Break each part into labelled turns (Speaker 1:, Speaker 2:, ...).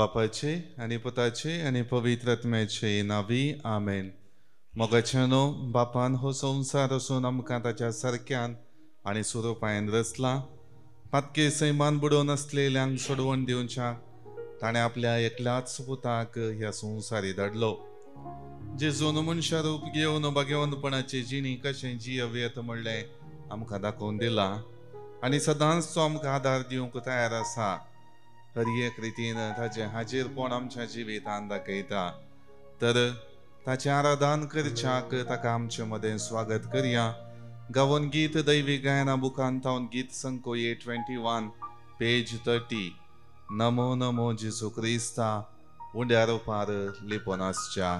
Speaker 1: बापाचे आनी पुताचे आनी पवित्र आत्म्याचे नांवी आमेन. मोगाच्यानो, बापान हो संवसार आसून आमकां ताच्या सारक्यान आनी स्वरुपान रचला. पातके सैमान बुडोवन आसलेल्यांक सोडवण दिवच्या ताणें आपल्या एकल्याच पुताक ह्या संवसारी धाडलो. जेजून मनशा रूप घेवन भाग्यवंतपणाची जिणी कशें जियेत म्हणलें आमकां दाखोवन दिलां आनी सदांच तो आमकां आदार दिवंक तयार आसा. हर एक रितीन ताचें हाजीरपण आमच्या जिवितान दाखयता. तर ताचें आराधन करच्याक ताका आमचे मदें स्वागत करया. गावन गीत दैवी गायना बुकान तावन गीत संको 821 पेज 30. नमो नमो जेजू क्रिस्ता उंड्या रुपार लिपोन आसच्या.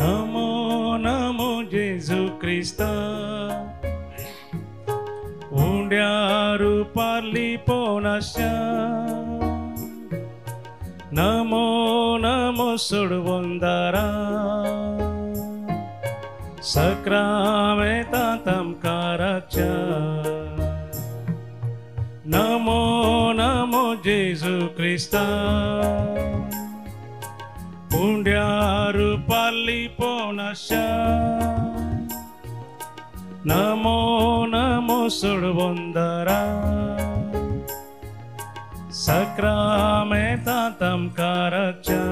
Speaker 2: नमो नमो जेजू क्रिस्ता उंड्या रुपार लिपोन आसच्या. नमो नमो सोडवंदारा सक्रामेंतांत आमकां राखच्या. नमो नमो जेजू क्रिस्ता उंड्या रुपार लिपोन आसच्या. नमो नमो सोडवंदारा सक्रामेंतांत आमकां राखच्या.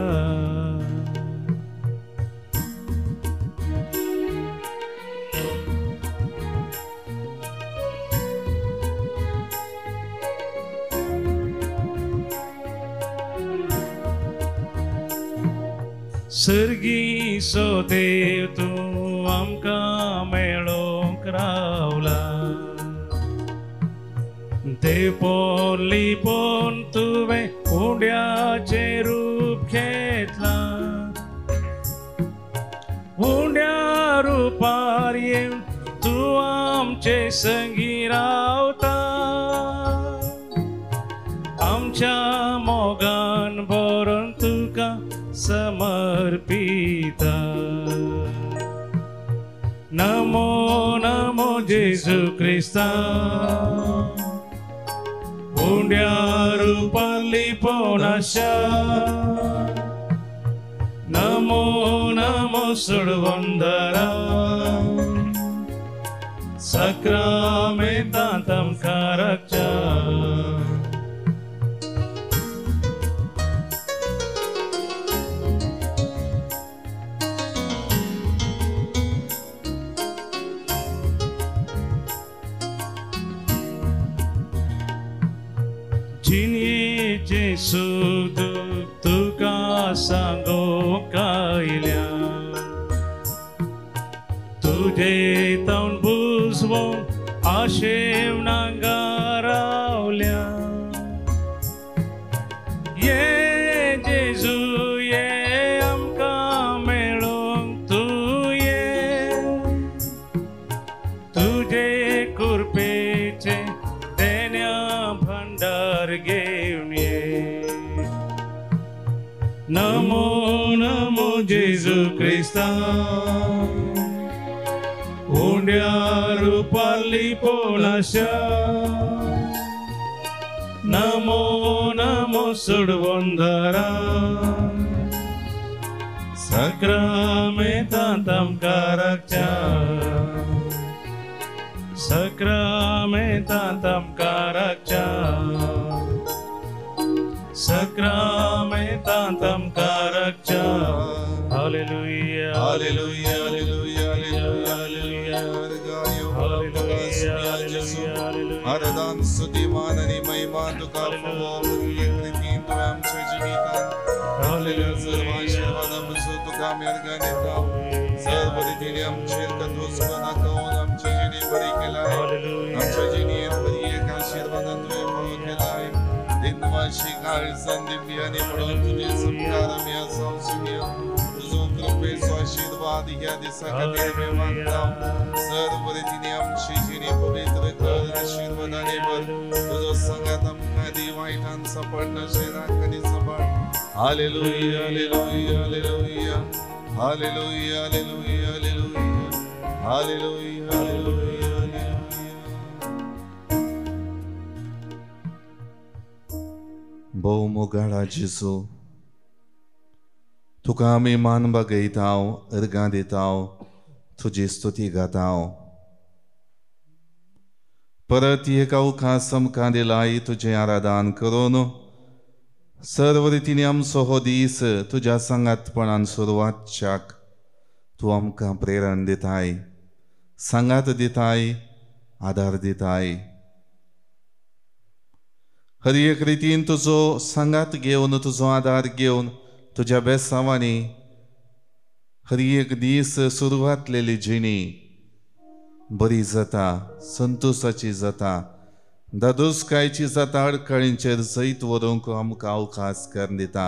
Speaker 2: सर्गीचो देव तूं आमकां मेळोंक रावला. देवपण लिपोवन तुवें उंड्याचें रूप घेतलां. उंड्या रुपार येवन तूं आमचे संगी रावता. आमच्या मोगान भरून तुका समर्पिता. नमो नमो जेजू क्रिस्ता उंड्या रुपार लिपोन आसच्या. नमो नमो सोडवंदारा सक्रामेंतांत आमकां राखच्या. जिणेचें सूख तुका सांगूंक आयल्या. तुजे तोंड बुजवंक आशेवन हांगा रावल्या. ये जेजू ये आमकां मेळोंक तूं ये. तुजे कृपेचें देण्या भंडार घेवन ये. नमो नमो जेजू क्रिस्ता उंड्या रुपार लिपोन आसच्या. नमो नमो सोडवंदारा सक्रामेंतांत आमकां राखच्या. सक्रामेंतांत आमकां राखच्या. सक्रामेंतांत आमकां राखच्या. Hallelujah
Speaker 1: hallelujah hallelujah hallelujah hallelujah. आराधन स्तुती मान आनी महिमा तुका फावो. रितीन तुवें आमच्या जिवितांत सर्व आशिर्वादां पसून तुका आमी अर्घां दिता. सर्व रितीन आमचेर कदोसको दाखोवन आमची जिणी बरी केलाय. आमच्या जिणेंत बरी एक आशिर्वादान तुवें फावो केलाय. दिनवाशी काळजान दिव्यांनी पडून तुजे उपकार आमी आसा सुया. तुजो कृपेचो आशिर्वाद ह्या दिसा खातीर आमी मागता. सर्व रितीन आमची जिणी पवित्र कर, आशिर्वादांनी भर. तुजो सांगात आमकां दी वायटान सांपडनाशें राख आनी सांबाळ. Hallelujah, hallelujah, hallelujah, hallelujah, hallelujah, hallelujah, hallelujah, hallelujah. भोव मोगाळा जेजू, तुका आमी मान बागयताव, अर्गां दिताव, तुजी स्तुती गाताव. परत एक अवकाश आमकां दिलाय तुजें आराधन करून सर्व रितीन आमचो हो दीस तुज्या सांगातपणान सुरवातच्याक तूं आमकां प्रेरण दिताय, सांगात दिताय, आदार दिताय. हर एक रितीन तुजो सांगात घेवन, तुजो आदार घेवन तुज्या बेसांवांनी हर एक दीस सुरवातलेली जिणी बरी जाता, संतोशाची जाता, दादोसकायची जाता. अडखळींचेर जैत व्हरूंक आमकां अवकाश करून दिता.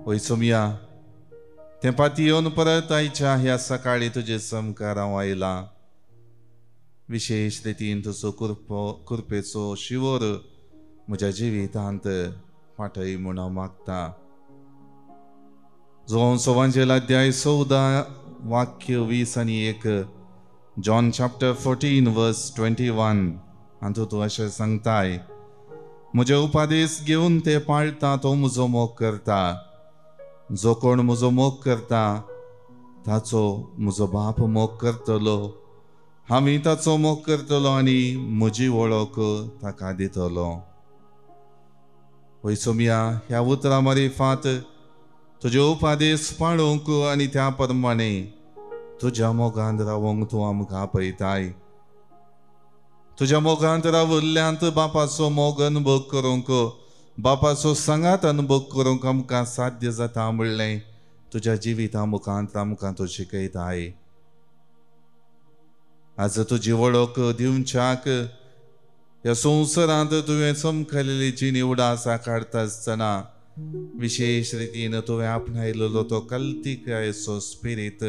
Speaker 1: वय सोमया, तें पाती येवन परत आयच्या ह्या सकाळी तुजे समकार हांव आयलां. विशेश रितीन तुजो कृपेचो शिवोर म्हज्या जिवितांत फाटय म्हूण हांव मागता. जोन सवांजेल अध्याय 14 वाक्य 20 आनी 1, John chapter 14 verse 21, हातूंत तूं अशें सांगताय, म्हजे उपादेश घेवन ते पाळटा तो म्हजो मोग करता. जो कोण म्हजो मोग करता ताचो म्हजो बाप मोग करतलो, आमी ताचो मोग करतलो आनी म्हजी वळख ताका दितलो. वय सोमया, ह्या उतरां मारिफात तुजे उपादेश पाळूंक आनी त्या प्रमाणे तुज्या मोगांत रावंक तूं आमकां आपयताय. तुज्या मोगांत रावल्ल्यांत बापाचो मोग अनुभव करूंक, बापाचो सांगात अनुभव करूंक आमकां साध्य जाता म्हणलें तुज्या जिविता मुखांत आमकां तूं शिकयताय. आज तुजी वळख दिवच्याक ह्या संवसारांत तुवें चमकलेली जिणी उडासा काडटा आसतना विशेश रितीन तुवें आपणायलेलो तो कल्तिकायेचो स्पिरीत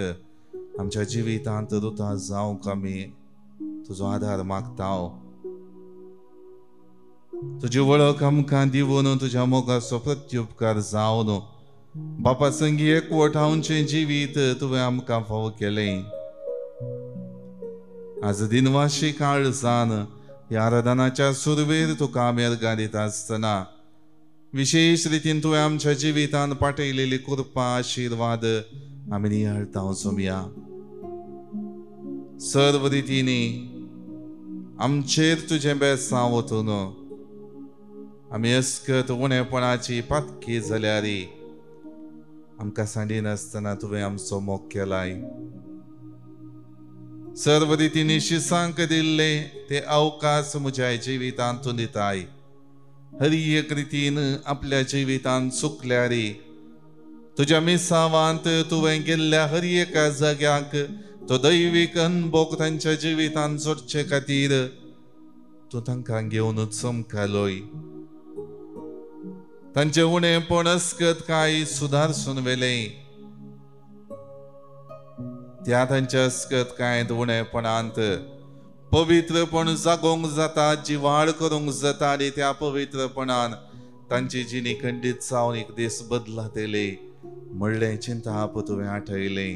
Speaker 1: आमच्या जिवितांत रुता जावंक आमी तुजो आदार मागता. तुजी वळख आमकां दिवन तुज्या मोगाचो प्रत्युपकार जावन बापा संगी एकवट आमचें जिवीत तुवें आमकां फावो केलें. आज दिनवाशी काळजान ह्या आराधनाच्या सुरवेर तुका आमी अर्गां दिता आसतना विशेश रितीन तुवें आमच्या जिवितांत पाठयलेली कृपा आशिर्वाद आमी नियाळता. सोमया, सर्व रितींनी आमचेर तुजें बेसांव वतून आमी अस्कत उणेपणाची पातकी जाल्यार आमकां सांडिनासतना तुवें आमचो मोग केलाय. सर्व रितींनी शिसांक दिल्ले ते अवकाश म्हज्या जिवितांत तूं दिताय. हर एक रितीन आपल्या जिवितांत चुकल्यार तुज्या मिसावांत तुवें गेल्ल्या हर एका जाग्याक तो दैवीक अनभोग तांच्या जिवितांत जोडचे खातीर तूं तांकां घेवन चमकालोय. तांचे उणेपण अस्कत काय सुदारसून वेलें त्या तांच्या अस्कत कांय उणेपणांत पवित्रपण जागोवंक जाता, जिवाळ करूंक जाता आनी त्या पवित्रपणान तांची जिणी खंडीत जावन एक दीस बदलातले म्हणलें चिंताप तुवें आठयलें.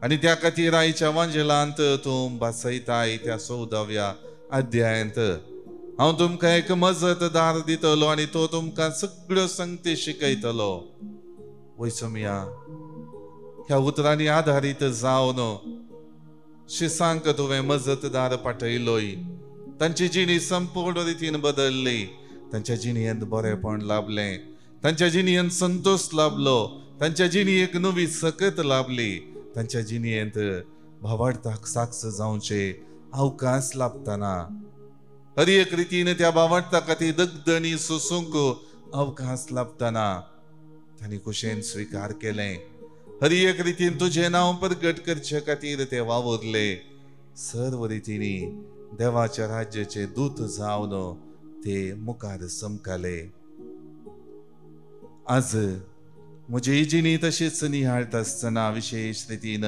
Speaker 1: आनी त्या खातीर आयच्या वांजेलांत तूं भासयताय त्या 14व्या अध्यायांत, हांव तुमकां एक मजतदार दितलो आनी तो तुमकां सगळ्यो संगती शिकयतलो. वय सोमया, ह्या उतरांनी आधारीत जावन शिसांक तुवें मजतदार पाठयलोय. तांची जिणी संपूर्ण रितीन बदलली, तांच्या जिणयेंत बरेपण लाभलें, तांच्या जिणयेंत संतोश लाभलो, तांच्या जिणयेक नवी सकत लाभली, तांच्या जिणयेंत भावार्थाक साक्ष जावचे अवकाश लाभतना हर एक रितीन त्या भावार्था खातीर दगदणी सोसूंक अवकाश लाभतना तांणी खुशेन स्विकार केलें. हर एक रितीन तुजें नांव प्रगट करचे खातीर ते वावुरले. सर्व रितींनी देवाच्या राज्याचे दूत जावन ते मुखार चमकाले. आज म्हजी जिणी तशीच नियाळटा आसतना विशेश रितीन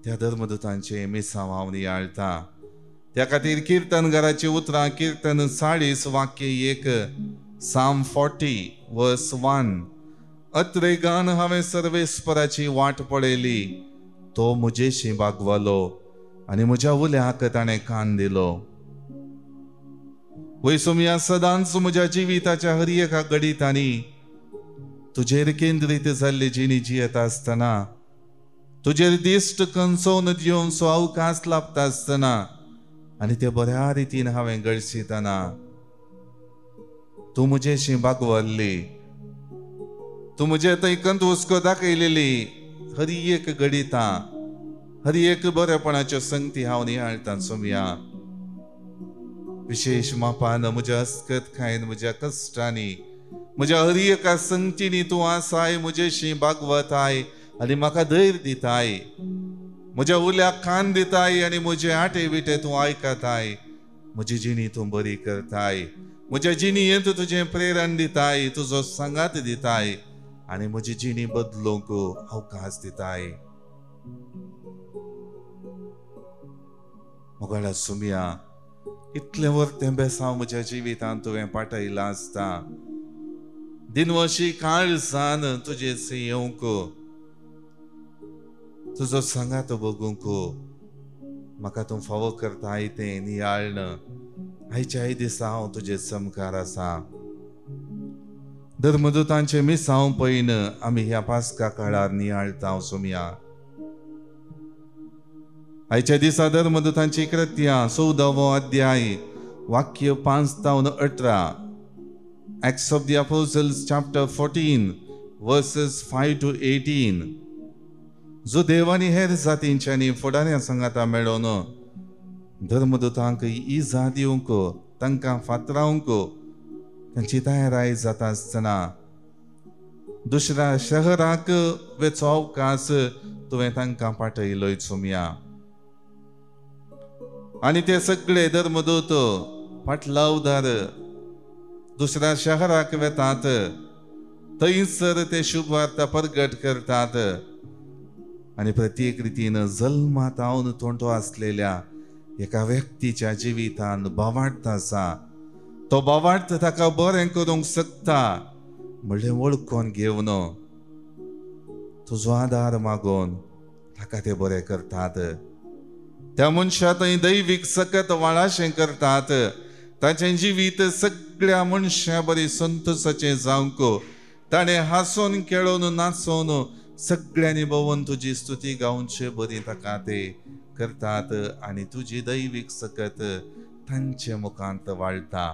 Speaker 1: त्या धर्मदूतांचे मिसांव हांव नियाळटा. त्या खातीर किर्तनगाराची उतरां, कीर्तन 40 वाक्य 1, Psalm 40:1. अत्रेगान हांवें सर्वेस्पराची वाट पळयली, तो म्हजेशी बागवलो आनी म्हज्या उल्याक ताणें कान दिलो. वय सोमया, सदांच म्हज्या जिविताच्या हर एका घडितांनी तुजेर केंद्रीत जाल्ली जिणी जियेत आसतना, तुजेर दिश्ट कंसोवन दिवचो अवकाश लाभता आसतना आनी ते बऱ्या रितीन हांवें गळशितना तूं म्हजेशी बागवल्ली, तूं म्हजे थंय कंत हुस्को दाखयलेली. हर एक घडितां, हर एक बरेपणाच्यो संगती हांव नियाळटां सोमया. विशेश मापान म्हज्या अस्कत खायन, म्हज्या कश्टांनी, म्हज्या हर एका संगतींनी तूं आसाय, म्हजेशी बागवताय आनी म्हाका धैर्य दिताय, म्हज्या उल्याक कान दिताय आनी म्हजे आटे विटे तूं आयकताय. म्हजी जिणी तूं बरी करताय, म्हज्या जिणेंत तुजें प्रेरण दिताय, तुजो सांगात दिताय आनी म्हजी जिणी बदलूंक अवकाश दिताय. मोगाळा सुमया, इतलें वर्तें बेसांव म्हज्या जिवितांत तुवें पाठयलां आसता, दिनवशी काळजान तुजें येवंक, तुजो सांगात बगूंक म्हाका तूं फावो करताय तें नियाळण. आयच्याय दिसा हांव तुजे समकार आसा. धर्मदूतांचें मिसांव पळयन आमी ह्या पास्का काळार नियाळता सोमया. आयच्या दिसा धर्मदूतांची कृत्या 14वो अध्याय वाक्य 5 to 18, Acts of the Apostles chapter 14 verses 5 to 18. जो देवानी हेर जातींच्यांनी फुडाऱ्यां सांगाता मेळोवन धर्मदूतांक इजा दिवंक, तांकां फातरावंक तांची तयाराय जाता आसतना दुसऱ्या शहराक वेचो अवकाश तुवें तांकां पाठयलोय सोमया. आनी ते सगळे धर्मदूत फाटलावदार दुसऱ्या शहराक वेतात, थंयसर ते शुभवार्ता प्रगट करतात आनी प्रत्येक रितीन जल्मातावन तोंडो आसलेल्या एका व्यक्तीच्या जिवितान भावार्थ आसा, तो भावार्थ ताका बरें करूंक शकता म्हणलें वळखून घेवन तुजो आदार मागून ताका ते बरें करतात. त्या मनशा थंय दैवीक सकत वाळाशें करतात, ताचें जिवीत सगळ्या मनशां बरी संतोशाचें जावंक, ताणें हांसून खेळोवन नाचोवन सगळ्यांनी भोंवन तुजी स्तुती गावचे बरी ताका ते करतात आनी तुजी दैवीक सकत तांचे मुखांत वाळटा.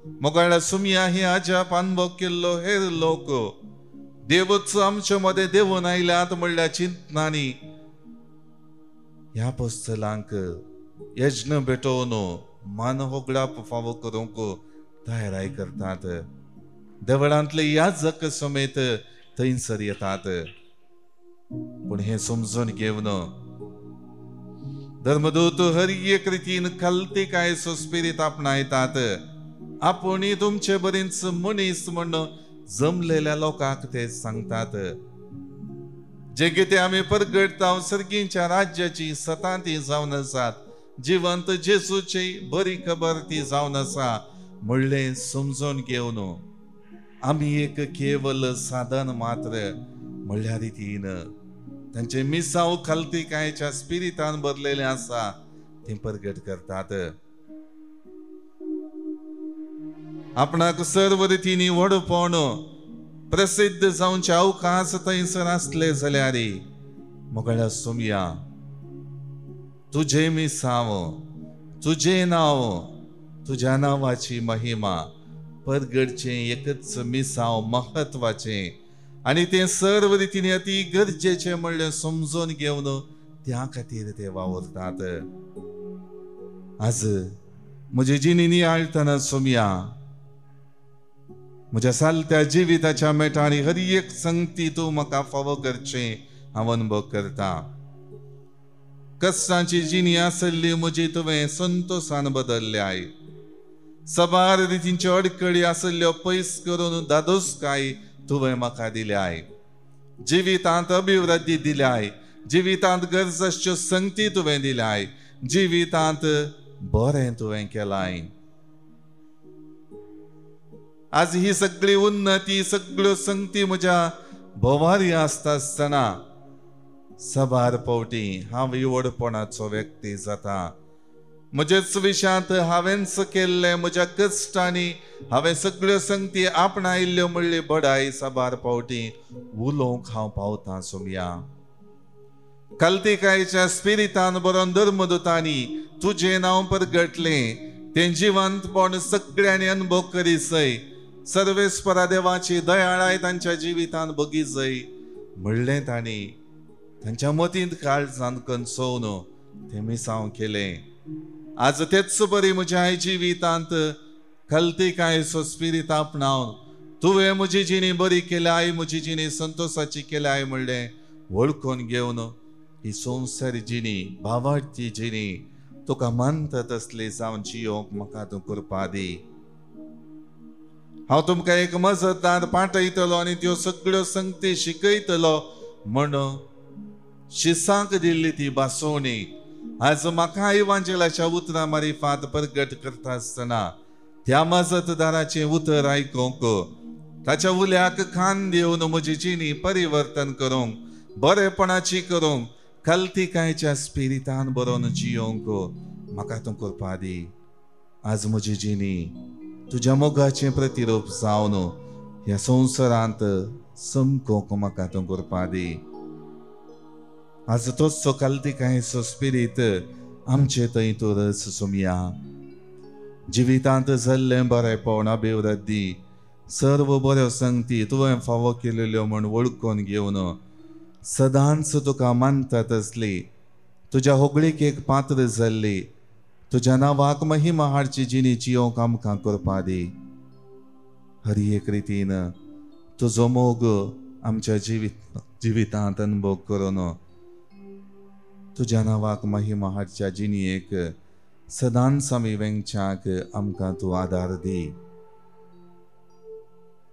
Speaker 1: मोगाळा सुमया, ही आजाप अनुभव केल्लो हेर लोक देवच आमचे मदें देवून आयल्यात म्हणल्या चिंतनांनी ह्या पोस्तलांक यज्ञ भेटोवन मान होगडाप फावो करूंक तयाराय करतात. देवळांतले याजक समेत थंयसर येतात. पूण हें समजून घेवन धर्मदूत हर एक रितीन खालतीकायचो स्पिरीत आपणायतात. आपूण तुमचे बरीच मनीस म्हण जमलेल्या लोकांक ते सांगतात. जे कितें आमी परगटता सर्गींच्या राज्याची सतां ती जावन आसात, जिवंत जेजूची बरी खबर ती जावन आसा म्हणलें समजून घेवन आमी एक केवल साधन मात्र म्हणल्या रितीन तांचे मिसांव खालतीकायच्या स्पिरितान भरलेलें आसा तें परगट करतात. आपणाक सर्व रितींनी व्हडपण प्रसिद्ध जावचे अवकाश थंयसर आसले जाल्यार मोगाळ्या सोमया, तुजें मिसांव, तुजें नांव, तुज्या नांवाची महिमा परगडचें एकच मिसांव म्हत्वाचें आनी तें सर्व रितीन अती गरजेचें म्हणलें समजून घेवन त्या खातीर ते वावुरतात. आज म्हजी जिणी नियाळटना सोमया, म्हज्या सालत्या जिविताच्या मेटांनी हर एक संगती तूं म्हाका फावो करचें हांव अनुभव करता. कश्टांची जिणी आसली म्हजी तुवें संतोशान बदलल्याय, सबार रितींच्यो अडकळी आसल्ल्यो पयस करून दादोसकाय तुवें म्हाका दिल्याय, जिवितांत अभिवृद्धी दिल्याय, जिवितांत गरज आसच्यो संगती तुवें दिल्याय, जिवितांत बरें तुवें केलाय. आज ही सगळी उन्नती सगळ्यो संगती म्हज्या भोवारी आसता आसतना सबार पावटी हांव इवडपणाचो व्यक्ती जाता. म्हजेच विशांत हांवेंच केल्लें म्हज्या कश्टांनी हांवें सगळ्यो संगती आपणायल्ल्यो म्हणली बडाय साबार पावटी उलोवंक हांव पावतां सोमया. कालतिकायच्या स्पिरितान बरोवन धर्मदुतांनी तुजें नांव परगटलें तें जिवंतपण सगळ्यांनी अनुभव करीसय सर्वेस्परा देवाची दयाळाय तांच्या जिवितान बगीजय म्हणलें तांणी तांच्या मतींत काळजान कनसोवन तें मिसांव केलें. आज तेच बरी म्हज्या जिवितांत कल्तिकायचो स्पिरीत आपणावन तुवें म्हजी जिणी बरी केल्याय म्हजी जिणी संतोशाची केल्याय म्हणलें वळखून घेवन ही संवसारी जिणी भावार्थी जिणी तुका मानता तसली जावन जियोंक म्हाका तूं कृपा दी. हांव तुमकां एक मजतदार पाठयतलो आनी त्यो सगळ्यो संगती शिकयतलो म्हण शिसांक दिल्ली ती भासोवणी आज म्हाका इवांजेलाच्या उतरां मारिफात प्रगट करता आसतना त्या मजतदाराचें उतर आयकूंक ताच्या उल्याक खान दिवन म्हजी जिणी परिवर्तन करूंक बरेपणाची करूंक कल्तिकायच्या स्पिरितान बरोवन जियोंक म्हाका तूं कृपा दी. आज म्हजी जिणी तुज्या मोगाचें प्रतिरूप जावन ह्या संवसारांत चमकोवंक म्हाका तूं कृपा दी. आज तोच कल्तिकायचो स्पिरीत आमचे थंय तूं रस सोमया. जिवितांत जाल्लें बरेपण अभिवृद्धी सर्व बऱ्यो संगती तुवें फावो केलेल्यो म्हूण वळखून घेवन सदांच तुका मानता तसली तुज्या होगळीकेक पात्र जाल्ली तुज्या नांवाक महिमा हाडची जिणी जियोंक आमकां करपा दी. हर एक रितीन तुजो मोग आमच्या जिवितांत अनुभव करून तुज्या नांवाक महिमा हाडच्या जिणयेक सदांच आमी वेंगच्याक आमकां तूं आदार दी.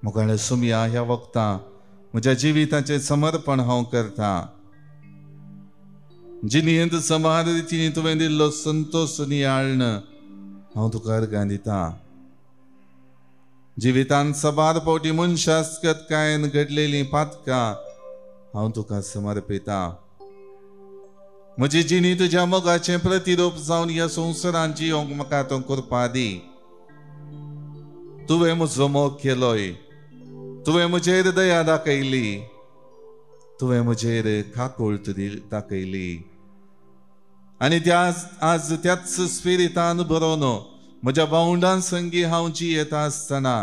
Speaker 1: मोगाळे सुमया ह्या वखता म्हज्या जिविताचें समर्पण हांव करता. जिणयेंत समार रितीन तुवें दिल्लो संतोश नियाळण हांव तुका अर्गां दिता. जिवितांत साबार पावटी मनशास्कतकायेन घडलेलीं पातकां हांव तुका समर्पिता. म्हजी जिणी तुज्या मोगाचें प्रतिरूप जावन ह्या संवसारांत जियोंक म्हाका तूं कृपा दी. तुवें म्हजो मोग केलोय, तुवें म्हजेर दया दाखयली, तुवें म्हजेर काकूळट दाखयली आनी त्या आज त्याच स्पिरितान बरोवन म्हज्या भावंडां संगी हांव जियेता आसतना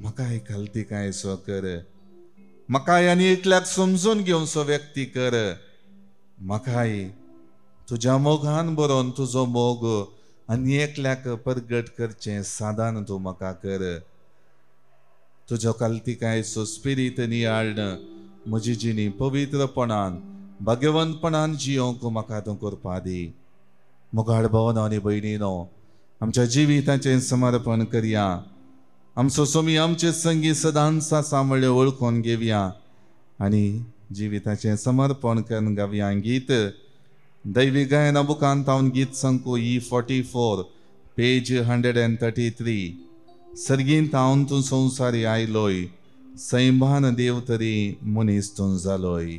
Speaker 1: म्हाका कल्तिकायचो कर, म्हाका आनी एकल्याक समजून घेवचो व्यक्ती कर. म्हाकाय तुज्या मोगान बरोवन तुजो मोग आनी एकल्याक परगट करचें सादान तूं म्हाका कर. तुजो कल्तिकायचो स्पिरीत नियाळण म्हजी जिणी पवित्रपणान भाग्यवंतपणान जियोंक म्हाका तूं करपा दी. मोगाळ भावनो आनी भयणीनो आमच्या जिविताचें समर्पण करया. आमचो सोमी आमचे संगी सदांच आसा म्हणलें वळखून घेवया आनी जिविताचें समर्पण करून गावया गीत दैवी गायना बुकांत हांव गीत संकू E44 page 133. सर्गींत हांव तूं संवसारी आयलोय सैमान देव तरी मनीस तूं जालोय.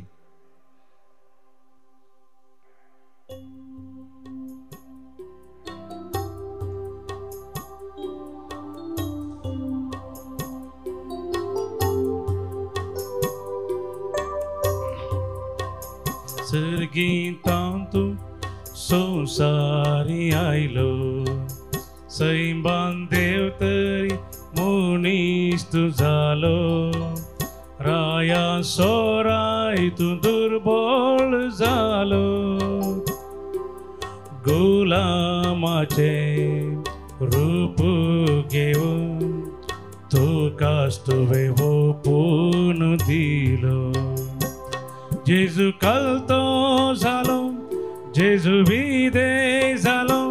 Speaker 2: सर्गींत तूं संवसारी आयलो सैमान देव तरी मनीस तूं जालो राया सोराय तूं दुर्बळ जालो गुलामाचें रूप घेवन तुकाच तुवें ओपून दिलो. जेजू कलतो जालो जेजू विदे जालो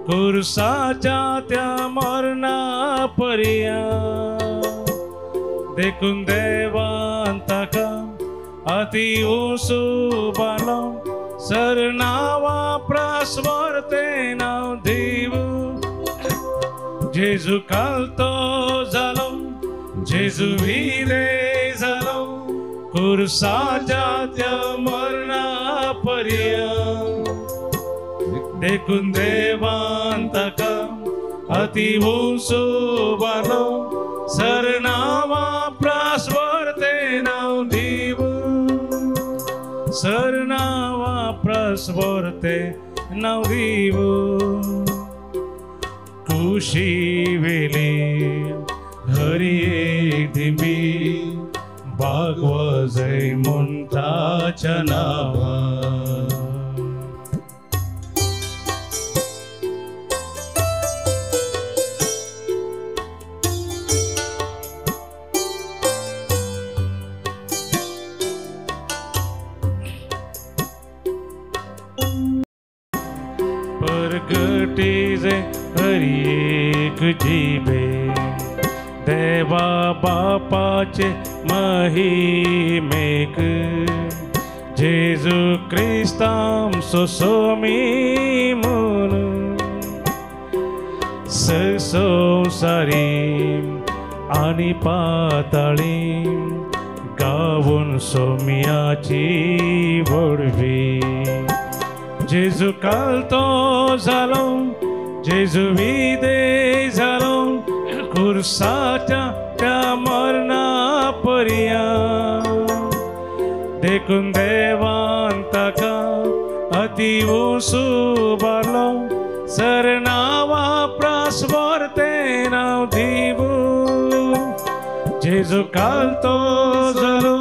Speaker 2: कुर्साच्या त्या मरणा पर्यंत देखून देवान ताका अति उसुबालो सरनावा प्रास्वर्ते नांव देव. जेजू कालतो जालो, जेजू विदे जालो, कुर्साच्या त्या मरणा पर्यंत. देखून देवान ताका अति उंच उबारलो, सरनावा प्रास्वर्ते नांव दिवून, सरनावा प्रास्वर्ते नांव दिवून. कुशी वेली हरी एक दिंबी, बागवजय म्हूण ताच्या नांवान. परगटीजे हरी एक जिबे, देवा बापाचे महिमेक, जेजू क्रिस्ताम सोसोमी म्हूण संवसारी आनी पाताळी गावून सोम्याची व्हडवी. जेजू कालतो जालो, जेजू विदे जालो, कुर्साच्या त्या मरणा पर्यंत. देखून देवान ताका अति उंच उबारलो, सरनावा प्रास्वर्ते नांव दिवून. जेजू कालतो जालो,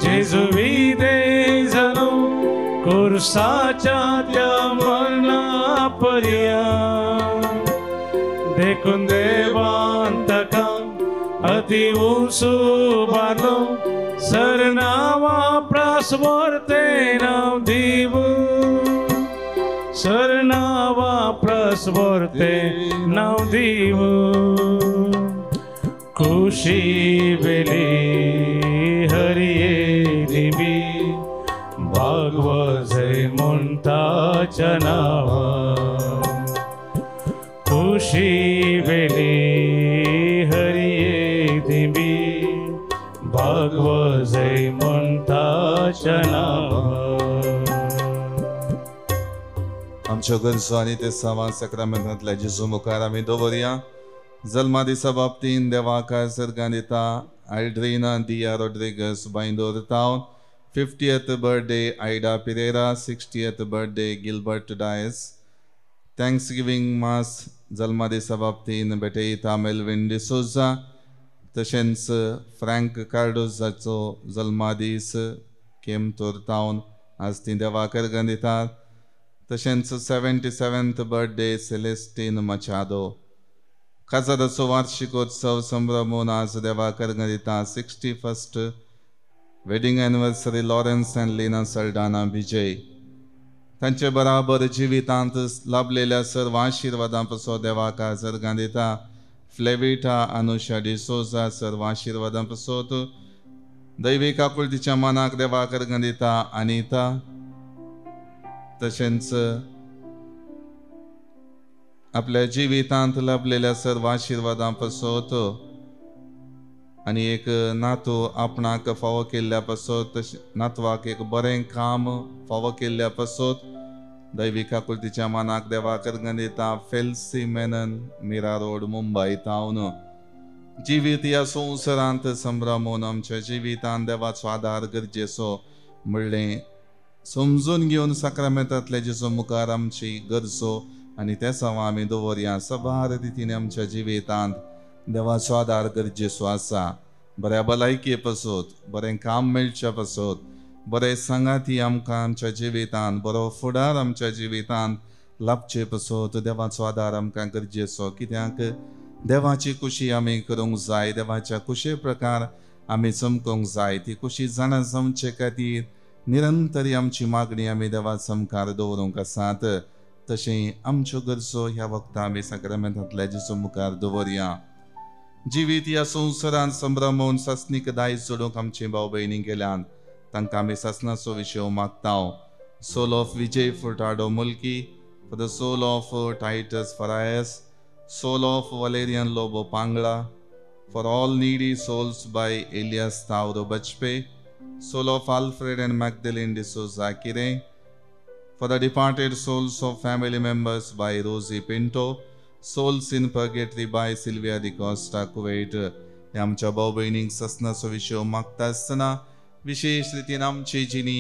Speaker 2: जेजू विदे जालो, कुर्साच्या त्या मरणा पर्यंत. देखून देवान ताका अति उंच उबारलो, सरनावा प्रास्वर्ते नांव दिवून, सरनावा प्रास्वर्ते नांव दिवून. कुशी वेली हरी एक दिंबी, बागवजय म्हूण ताच्या नांवान. कुशी वेली हरी एक दिंबी, बागवजय म्हूण ताच्या नांवान.
Speaker 1: आमच्यो गरजो आनी ते सवां साक्रामेंतांतल्या जेजू मुखार आमी दवरया. जल्मा दिसा बाबतीन देवाक सर्गां दिता Aldrina Diya Rodrigues, Baindoor town. 50th birthday Ida Pereira, 60th birthday Gilbert Dias. Thanksgiving mass जल्मा दिसा बाबतीन भेटयता मेलविन डिसोजा, तशेंच फ्रँक कार्डोजाचो जल्मादीस केमतोर टावन आज ती देवाक अर्गां दितात. तशेंच 77th birthday Celestine Machado. काजाराचो वार्षिकोत्सव संभ्रमून आज देवाक अर्गां दिता. 61st wedding anniversary Lawrence and Lina Saldanha Vijay. तांचे बराबर जिवितांत लाभलेल्या सर्व आशिर्वादां पासत देवाक आज अर्गां दिता. फ्लेविटा अनुषा डिसोजा सर्व आशिर्वादां पासत दैवी काकुळतीच्या मनाक देवाक अर्गां दिता अनिता. तशेंच आपल्या जिवितांत लाभलेल्या सर्व आशिर्वादां पासत आनी एक नातू आपणाक फावो केल्ल्या पासत, तशें नातवाक एक बरें काम फावो केल्ल्या पासत दैवी काकुळतीच्या मनाक देवाक अर्गां दिता. फेल्सी मेनन, मीरा रोड, मुंबय टावन. जिवीत ह्या संवसारांत संभ्रमून आमच्या जिवितांत देवाचो आदार गरजेचो म्हणलें समजून घेवन साक्रामेंतांतल्या जेजू मुखार आमची गरजो आनी ते सवां आमी दवरया. सबार रितीन आमच्या जिवितांत देवाचो आदार गरजेचो आसा. बऱ्या भलायके पासत, बरें काम मेळचे पासत, बरें सांगाती आमकां आमच्या जिवितांत, बरो फुडार आमच्या जिवितांत लाभचे पासत देवाचो आदार आमकां गरजेचो. कित्याक देवाची कुशी आमी करूंक जाय, देवाच्या कुशे प्रकार आमी चमकूंक जाय. ती कुशी जाणा जावचे खातीर निरंतर आमची मागणी आमी देवा सामकार दवरूंक आसात. तशें आमच्यो गरजो ह्या वखदां आमी साक्रामेंतांतल्या जेजू मुखार दवरया. जिवीत ह्या संवसारांत संभ्रमून सासणीक दायज जोडूंक आमची भाव भयणी गेल्यान तांकां आमी सासणाचो विशय मागता. Soul of Vijay Furtado Mulki, for the soul of Titus Farias, Soul of Valerian Lobo Pangla, for all needy souls by Elias Tauro Bajpe, soul of Alfred and Magdalene D'Souza Kire, for the departed souls of family members by Rosie Pinto, souls in purgatory by Sylvia D'Costa Kuwait. आमच्या भाव भयणींक ससनाचो विशय मागता आसतना विशेष रितीन आमची जिणी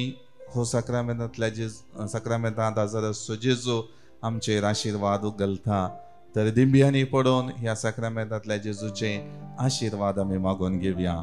Speaker 1: हो साक्रामेंतांतल्या जेजू साक्रामेंतांत हजर आसचो जेजू आमचेर आशिर्वाद उगलता. तर दिंब्यांनी पडून ह्या साक्रामेंतांतल्या जेजूचे आशिर्वाद आमी मागून घेवया.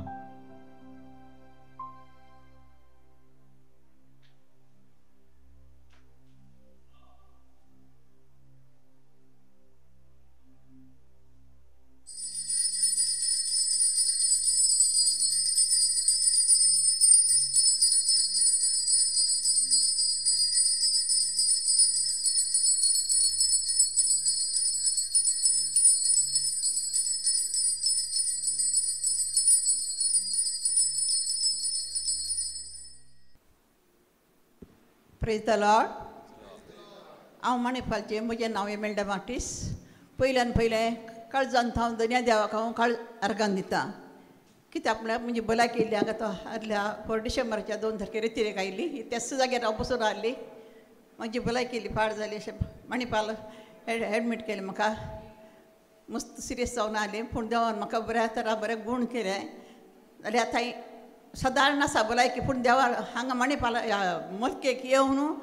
Speaker 3: प्रेज the Lord. हांव मणिपालचें, म्हजें नांव एमेल्डा मार्टीस. पयल्यान पयलें काळजान थावन दनया देवाक हांव काळ अर्गान दिता. कित्याक म्हळ्यार म्हजी भलायकी येयल्ली हांगा तो आदल्या 4 डिसेंबराच्या 2 तारखेर रितीरेक आयिल्ली, त्याच जाग्यार हांव बसून रावली. म्हजी भलायकी येयली पाड जाली अशें मणिपाल एडमीट केलें म्हाका. मस्त सिरियस जावन आयलें, पूण देवान म्हाका बऱ्या तरा बरें गूण केलें. जाल्यार आतां सदारण आसा भलायकी, पूण देवा हांगा मणिपाल मोलकेक येवन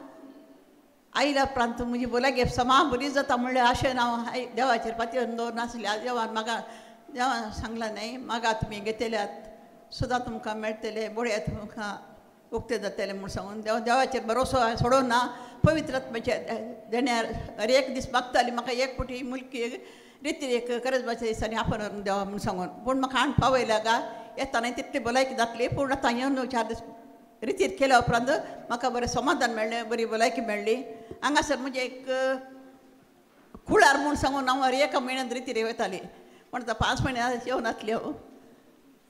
Speaker 3: आयल्या उपरांत म्हजी भलायकी समा बरी जाता म्हणल्यार अशें हांव देवाचेर पातयेवन दवरून आसलें. देवान म्हाका देवान सांगलां न्हय, मागा तुमी घेतल्यात सुद्दां तुमकां मेळटलें, बळयात तुमकां उक्तें जातलें म्हूण सांगून देव देवाचेर भरोसो सोडून ना. पवित्र आत्म्याच्या देण्यार हर एक दीस मागताली म्हाका एक फावटी मुलकी रिती एक करजबाच्या दिसांनी आपण व्हरून देवा म्हूण सांगून, पूण म्हाका हाण पावयल्या गा येतना तितली भलायकी जातली. पूण आतां येवन 4 दीस रितीर केल्या उपरांत म्हाका बरें समाधान मेळ्ळें, बरी भलायकी मेळ्ळी. हांगासर म्हजें एक कुळार म्हूण सांगून हांव हर एका म्हयन्यांत रितीर वयताली, पूण आतां 5 म्हयने येवन आसली हांव.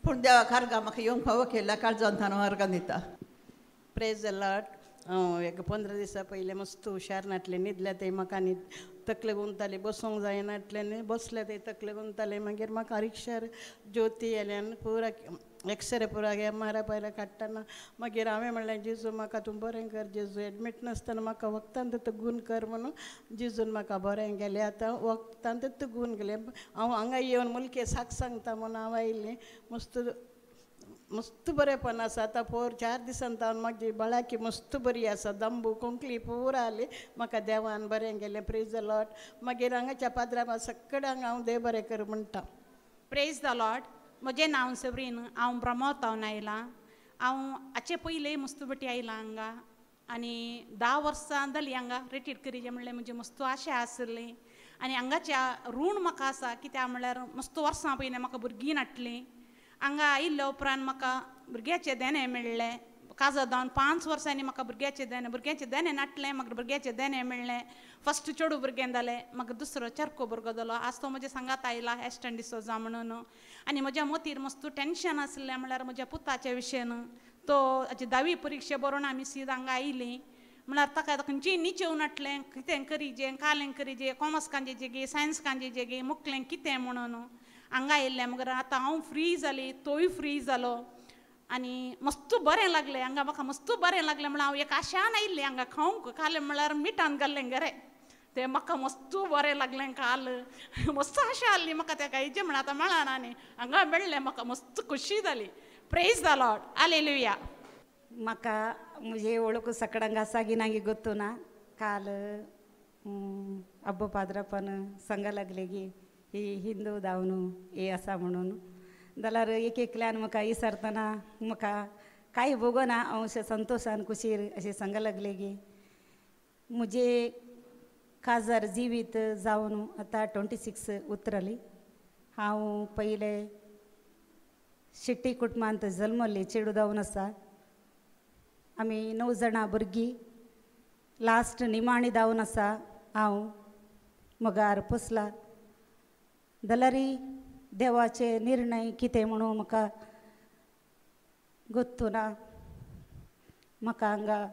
Speaker 3: पूण देवाक अर्गां म्हाका येवंक फावो केल्या काळजान हांव अर्गां दिता.
Speaker 4: प्रेज the Lord. हांव एक 15 दिसां पयलें मस्त हुशार नासलें, न्हिदल्या तें म्हाका न्हीद तकले गुंतताली, बसूंक जायनासलें न्ही, बसलें तें तकले गुंततालें. मागीर म्हाका रिक्षार ज्योती येयल्यान पुरा एक्सरे पुरा एम आर I पयले काडटना मागीर हांवें म्हणलें, जेजू म्हाका तूं बरें कर, जेजू एडमीट नासतना म्हाका वखदान तूं गूण कर म्हणून जेजून म्हाका बरें केलें. आतां वखदान तूं गूण केलें. हांव हांगा येवन मुलके साक सांगता म्हणून हांव आयिल्लें. मस्त मस्त बरेंपण आसा. आतां 4 दिसान तावन म्हाजी भलायकी मस्त बरी आसा. दंबू कोंकली पुरा आली म्हाका देवान बरें केलें. प्रेज the Lord. मागीर हांगाच्या पाद्रा सगळ्यांक हांव देव बरें कर म्हणटा.
Speaker 5: प्रेज the Lord. म्हजें नांव सेवरीन, हांव ब्रह्मोतावन आयलां. हांव हाचे पयलीं मस्त बटी आयलां हांगा आनी 10 वर्सां जालीं हांगा रिटीर करीजे म्हणल्यार म्हजी मस्त आशा आसली आनी हांगाच्या ऋण म्हाका आसा. कित्याक म्हणल्यार मस्त वर्सां पयलीं म्हाका भुरगीं नाटलीं. हांगा आयिल्ल्या उपरांत म्हाका भुरग्याचें देणें मेळ्ळें. काजार जावन 5 वर्सांनी म्हाका भुरग्याचें देणें नाटलें. मागीर भुरग्याचें देणें मेळ्ळें. फस्ट चेडूं भुरगें जालें, मागीर दुसरो चरको भुरगो जालो. आज तो म्हज्या सांगात आयला एस्टन डिसोजा म्हणून. आनी म्हज्या मतीर मस्त टेंशन आसलें म्हणल्यार म्हज्या पुताच्या विशयन. तो हाची 10वी परिक्षा बरोवन आमी सीद हांगा आयलीं. म्हळ्यार ताका खंयचीय निचेव नाटलें, कितें करीजें, कालें करीजें, कॉमर्स कांजेचें गे, सायन्स कांजेचें गे, मुकलें कितें म्हणून हांगा आयिल्लें. मगीर आतां हांव फ्री जाली, तोय फ्री जालो आनी मस्त बरें लागलें हांगा. म्हाका मस्त बरें लागलें म्हणल्यार हांव एक आशान आयिल्लें हांगा खावंक. काल म्हणल्यार मिठान घाल्लें घरे तें म्हाका मस्त बरें लागलें. काल मस्त आशा आसली म्हाका तेका हेजें म्हण आतां मेळना न्ही, हांगा मेळ्ळें म्हाका मस्त खोशी जाली. Praise the Lord. Hallelujah.
Speaker 6: म्हाका म्हजे वळख सकडांक आसा की ना गोत्तू ना. काल अब्बो पाद्रापान सांगा लागले की ही हिंदू धांवन हे आसा म्हणून. जाल्यार एक एकल्यान म्हाका विसरतना म्हाका कांय भोगना, हांव अशें संतोशान कुशीर अशें सांगा लागले की म्हजे काजार जिवीत जावन आतां 26 उतरली. हांव पयलें शेट्टी कुटुंबांत जल्मल्ली चेडूं जावन आसा. आमी 9 जाणां भुरगीं, लास्ट निमाणी धांवन आसा हांव. मगार पोसला जाल्यार देवाचे निर्णय कितें म्हणून म्हाका गोत्तू ना. म्हाका हांगा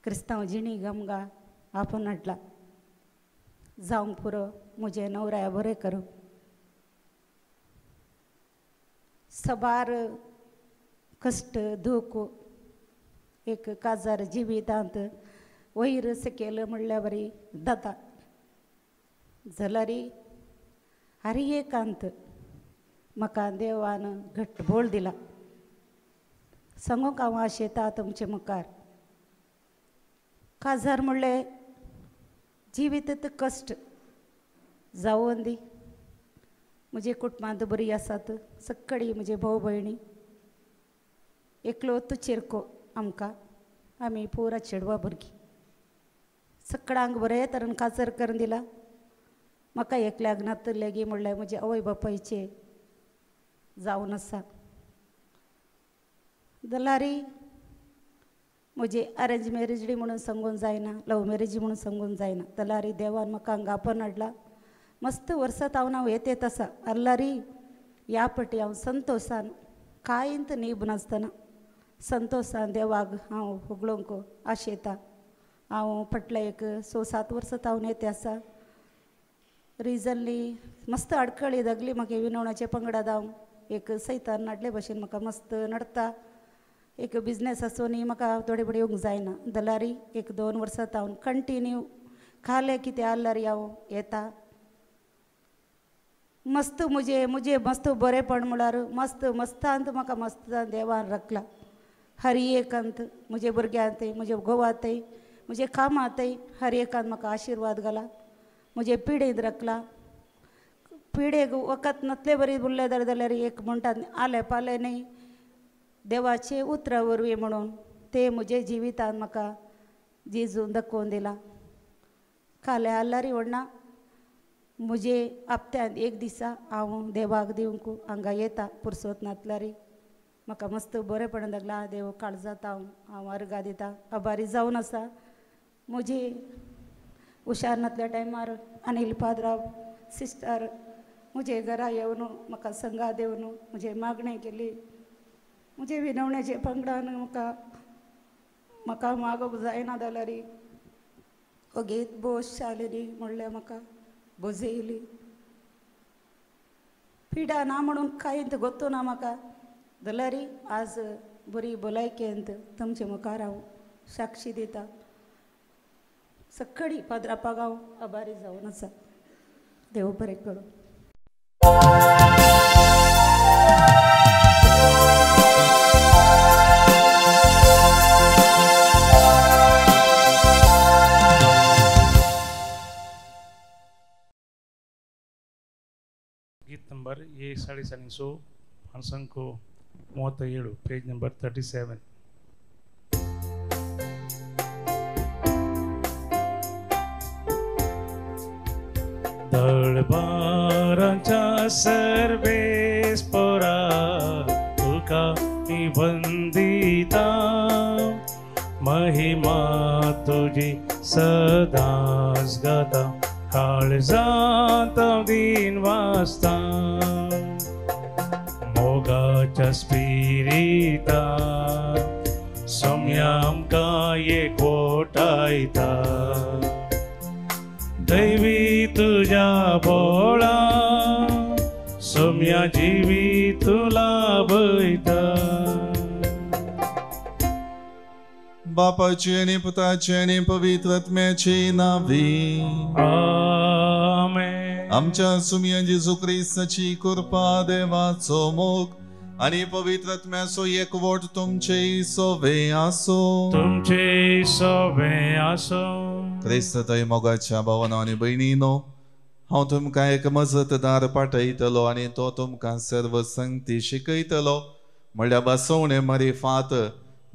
Speaker 6: क्रिस्तांव जिणी गमगा आपोवन हाडला जावंक पुरो. म्हजें नवऱ्या बरें करूं. सबार कश्ट दूख एक काजार जिवितांत वयर सकयल म्हणल्यार बरी जाता जाल्यार हर एकांत म्हाका देवान घट्ट बोळ दिला. सांगूंक हांव आशेता तुमचे मुखार काजार म्हणलें जिवीत कश्ट जावन दी. म्हजे कुटुंबांत बरी आसात सगळीं म्हजे भाव भयणी. एकलो चिरको आमकां आमी पुरा चेडवा भुरगीं सगळ्यांक बरें तरेन काजार करून दिला. म्हाका एकल्याक नातलेगी म्हणल्यार म्हजे आवय बापायचे जावन आसा. जाल्यार म्हजी अरेंज मॅरेज म्हणून सांगून जायना, लव मॅरेज म्हणून सांगून जायना. जाल्यार देवान म्हाका हांगा आपोवन हाडला. मस्त वर्सां हांव हांव येत येत आसा. आल्लारी ह्या पटी हांव संतोशान कांयच नीब नासतना संतोशान देवाक हांव होगळोंक आशेता. हांव फाटल्या एक 6-7 वर्सां हांव येत आसा. रिजनली मस्त आडखळी दगली म्हाका विनवणाचे पंगडात हांव एक सैतान नाडले भशेन म्हाका मस्त नडटा. एक बिजनेस आसूनय म्हाका थोडे फुडें येवंक जायना. जाल्यार 1-2 वर्सां हांव कंटिन्यू खालें कितें आसल्यार हांव येता. मस्त म्हजें म्हजें मस्त बरेंपण म्हळ्यार मस्त मस्तांत म्हाका मस्त देवान राखला. हर एकांत म्हजे भुरग्यांतय म्हजे घोवातय म्हजे कामांतय हर एकांत म्हाका आशिर्वाद घाला. म्हजे पिडेंत राखला. पिडेक वखद नातले बरी उरले जाल्यार एक म्हणटात आलें पालें न्ही देवाचे उतरां वरवीं म्हणून ते म्हजे जिवितान म्हाका जेजून दाखोवन दिला. खालें आल्लारी व्हडना म्हजे हप्त्यांत एक दिसा हांव देवाक दिवंक हांगा येता पुरसोत नातल्यारी म्हाका मस्त बरेंपण लागला. देव काळजांत हांव हांव अर्गां दिता. आभारी जावन आसा. म्हजी हुशार नातल्या टायमार अनिल पाद्राव सिस्टर म्हजे घरा येवन म्हाका संगा देवन म्हजें मागणें केली. म्हजे विनवण्याचे पंगडान म्हाका म्हाका मागोवंक जायना जाल्यार ओगीत बोस जालेली म्हणल्यार म्हाका भजयली. पिडा ना म्हणून कांयच गोत्तो ना म्हाका. जाल्यार आज बरी भलायकेंत तुमचे मुखार हांव साक्षी दिता. सगळी पाद्रापाक हांव आभारी जावन आसा. देव बरें करूं.
Speaker 2: गीत नंबर ये 350 537, पेज नंबर 37. दळबारांच्या सर्वेस पोरा तुका निबंदिता महिमा तुझी सदांच गाता काळजांत दिन वाजता मोगाच्या स्पिरिता सोम्या आमकां एकवटायता दैवी तुझ्या बोळा सोम्या जिवी तुला बयता.
Speaker 1: बापाची आनी पुताची आनी पवित्र आत्म्याची नावी
Speaker 2: आमेन.
Speaker 1: आमच्या सुमया जेजू क्रिस्ताची कृपा देवाचो मोग आनी पवित्र आत्म्याचो एकवट तुमचे सोवे आसो.
Speaker 2: तुमचे सोवे आसो.
Speaker 1: क्रिस्त थंय मोगाच्या भावानो आनी भयणीनो, हांव तुमकां एक मजतदार पाठयतलो आनी तो तुमकां सर्व संगती शिकयतलो. म्हणल्यार बसवणे मारिफात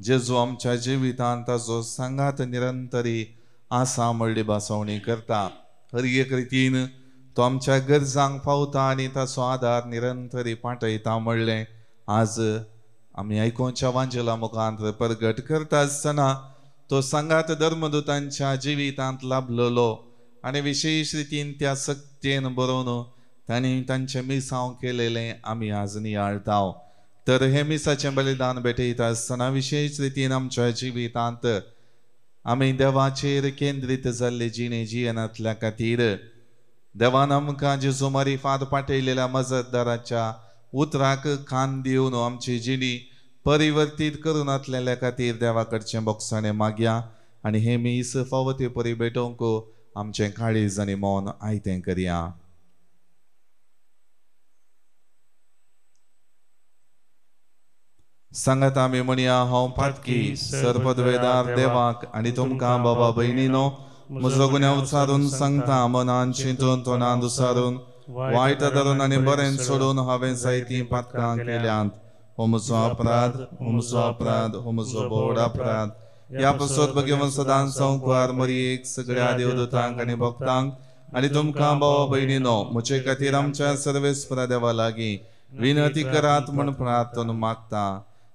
Speaker 1: जेजू आमच्या जिवितांत ताचो सांगात निरंतरी आसा म्हणली बसवणी करता. हर एक रितीन तो आमच्या गरजांक पावता आनी ताचो आदार निरंतरी पाठयता म्हणलें आज आमी आयकोनच्या वांजेला मुखांत प्रगट करता आसतना तो सांगात धर्मदूतांच्या जिवितांत लाभलेलो आनी विशेश रितीन त्या सक्तेन बरोवन तांणी तांचें मिसांव केलेलें आमी आज नियाळटा. तर हे मिसाचें बलिदान भेटयता आसतना विशेश रितीन आमच्या जिवितांत आमी देवाचेर केंद्रीत जाल्ले जिणे जियेनातल्या खातीर देवान आमकां जेजू मारिफात पाठयलेल्या मजतदाराच्या उतराक कान दिवन आमची जिणी परिवर्तीत करूं नातलेल्या खातीर देवा कडचें भोगसाणें मागया आनी हें मीस फावो ते परी भेटोवंक आमचें काळीज आनी मन आयतें करया. सांगात आमी म्हणया, हांव पातकी सर्वपदवेदार देवाक आनी तुमकां बाबा भयणीनो म्हजो गुन्यांव उचारून सांगता. मनान चिंतून तोंडान दुसारून वायट धरून आनी बरें सोडून हांवें जायतीं पातकां केल्यांत. हो म्हजो अपराध, हो म्हजो अपराध, हो म्हजो बोड अपराध. ह्या पसत भगेवन सदांच संवकार मरियेक सगळ्या देवदूतांक आनी भक्तांक आनी तुमकां भावा भयणीनो म्हजे खातीर आमच्या सर्वेस्परा देवा लागीं विनंती करात म्हूण प्रार्थना मागता.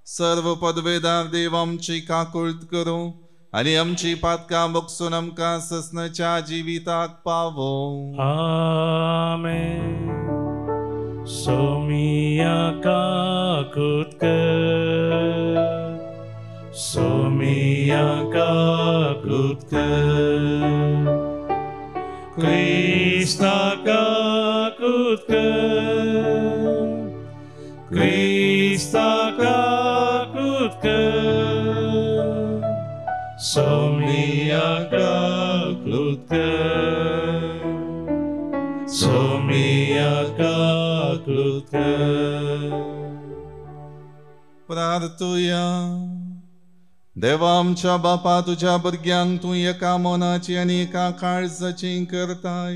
Speaker 1: सर्व पदवेदार देव आमची काकुळट करूं आनी आमची पातकां भोगसून आमकां ससनाच्या जिविताक पावो.
Speaker 2: आमेन. सोमिया काकूत कर, सोमिया काकूत कर, क्रिस्ता काकूत कर, क्रिस्ता काकूत कर, सोमिया काकूत कर, सोमिया काकूत कर.
Speaker 1: प्रार्थुया. देवा आमच्या बापा, तुज्या भुरग्यांक तूं एका मनाची आनी एका काळजाची करताय.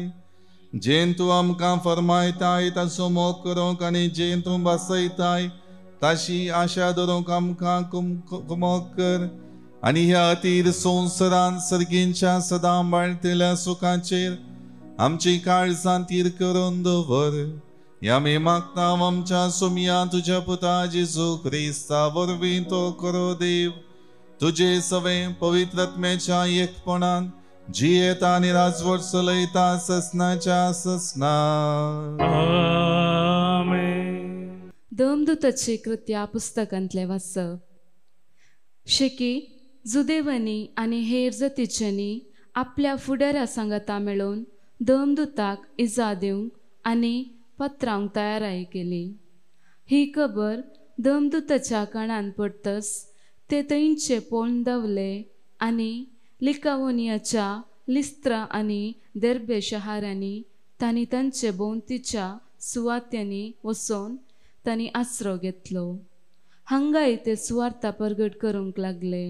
Speaker 1: जेन तूं आमकां फरमायताय ताचो मोग करूंक आनी जेन तूं बसयताय ताशी आशा धरूंक आमकां कुमक कर आनी ह्या अतीर संवसारांत सर्गींच्या सदां बाळटेल्या सुखाचेर आमची काळजां तीर करून दवर. ह्या आमी मागता आमच्या सोमया तुज्या पुता जेजू क्रिस्ता वरवीं तो करो देव तुजे सवें पवित्रत्म्याच्या एकपणान जियेता आनी राजवट चलयता ससनाच्या ससना.
Speaker 2: आमेन.
Speaker 7: दमदूताची कृत्या पुस्तकांतलें वाचप. शेकी जुदेवांनी आनी हेर जातीच्यांनी आपल्या फुडाऱ्या सांगाता मेळोवन दमदूताक इजा दिवंक आनी पत्रांक तयाराय केली. ही खबर दमदूताच्या कानान पडतच ते थंयचे पळोवन धांवले आनी लिकावोनियाच्या लिस्त्रा आनी देर्बे शहारांनी तांणी तांचे भोंवतीच्या सुवात्यांनी वचोन तांणी आसरो घेतलो. हांगाय ते सुवार्ता परगट करूंक लागले.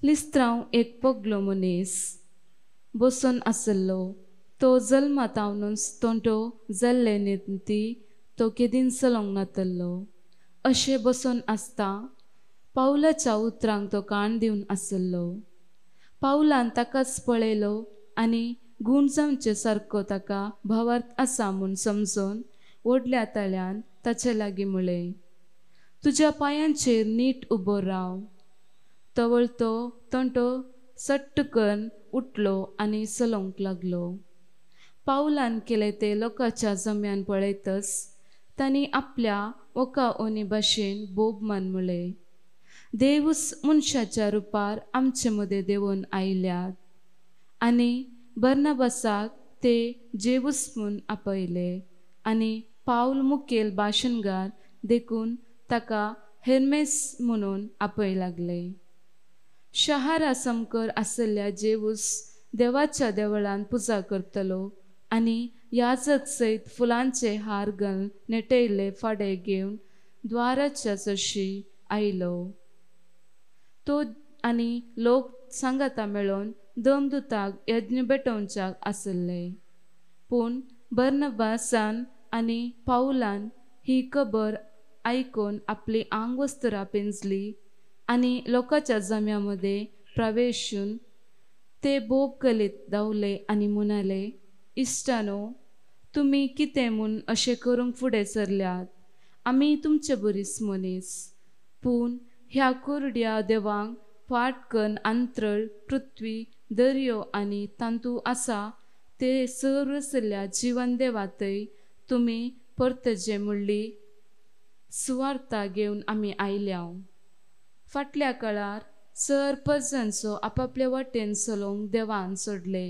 Speaker 7: लिस्त्रांव एक पगलो मनीस बसून आसलो. तो जल्मातावनूच तोंटो जाल्ले निमती तो केदीन चलोवंक नातल्लो. अशें बसून आसता पावलाच्या उतरांक तो कान दिवन आसलो. पावलान ताकाच पळयलो आनी गूण जावचे सारको ताका भावार्थ आसा म्हूण समजून व्हडल्या ताळ्यान ताचे लागीं म्हळें, तुज्या पांयांचेर नीट उबो राव. तवळ तो तंटो सट्ट करून उठलो आनी चलोवंक लागलो. पावलान केलें तें लोकांच्या जम्यान पळयतच तांणी आपल्या ओका ओनी भाशेन बोब मान म्हळें, देवूच मनशाच्या रुपार आमचे मदें देंवून आयल्यात. आनी बर्नाबासाक ते जेवूस म्हूण आपयले आनी पावल मुखेल भाशणगार देखून ताका हेर्मेस म्हणून आपय लागले. शहारा समकर आसल्या जेवूस देवाच्या देवळान पुजा करतलो आनी याजक सयत फुलांचे हार घालून नेटयल्ले फाडे घेवन द्वाराच्या चडशी आयलो. तो आनी लोक सांगाता मेळोवन दमदूताक यज्ञ भेटोवच्याक आसले. पूण बर्नबासान आनी पावलान ही खबर आयकून आपली आंगवस्त्रां पिंजली आनी लोकांच्या जम्या मदें प्रवेशून ते बोब कलीत धांवले आनी म्हणाले, इश्टानो, तुमी कितें म्हूण अशें करूंक फुडें सरल्यात? आमी तुमचे बरीच मनीस. पूण ह्या कुरड्या देवांक फाट कन्न अंत्रळ, पृथ्वी, दर्यो आनी तांतू आसा ते सर्व आशिल्ल्या जिवन देवातय तुमी परतजे म्हणली सुवार्ता घेवन आमी आयल्या. फाटल्या काळार सर पर्जनचो आपापले वाटेन चलोवंक देवान सोडले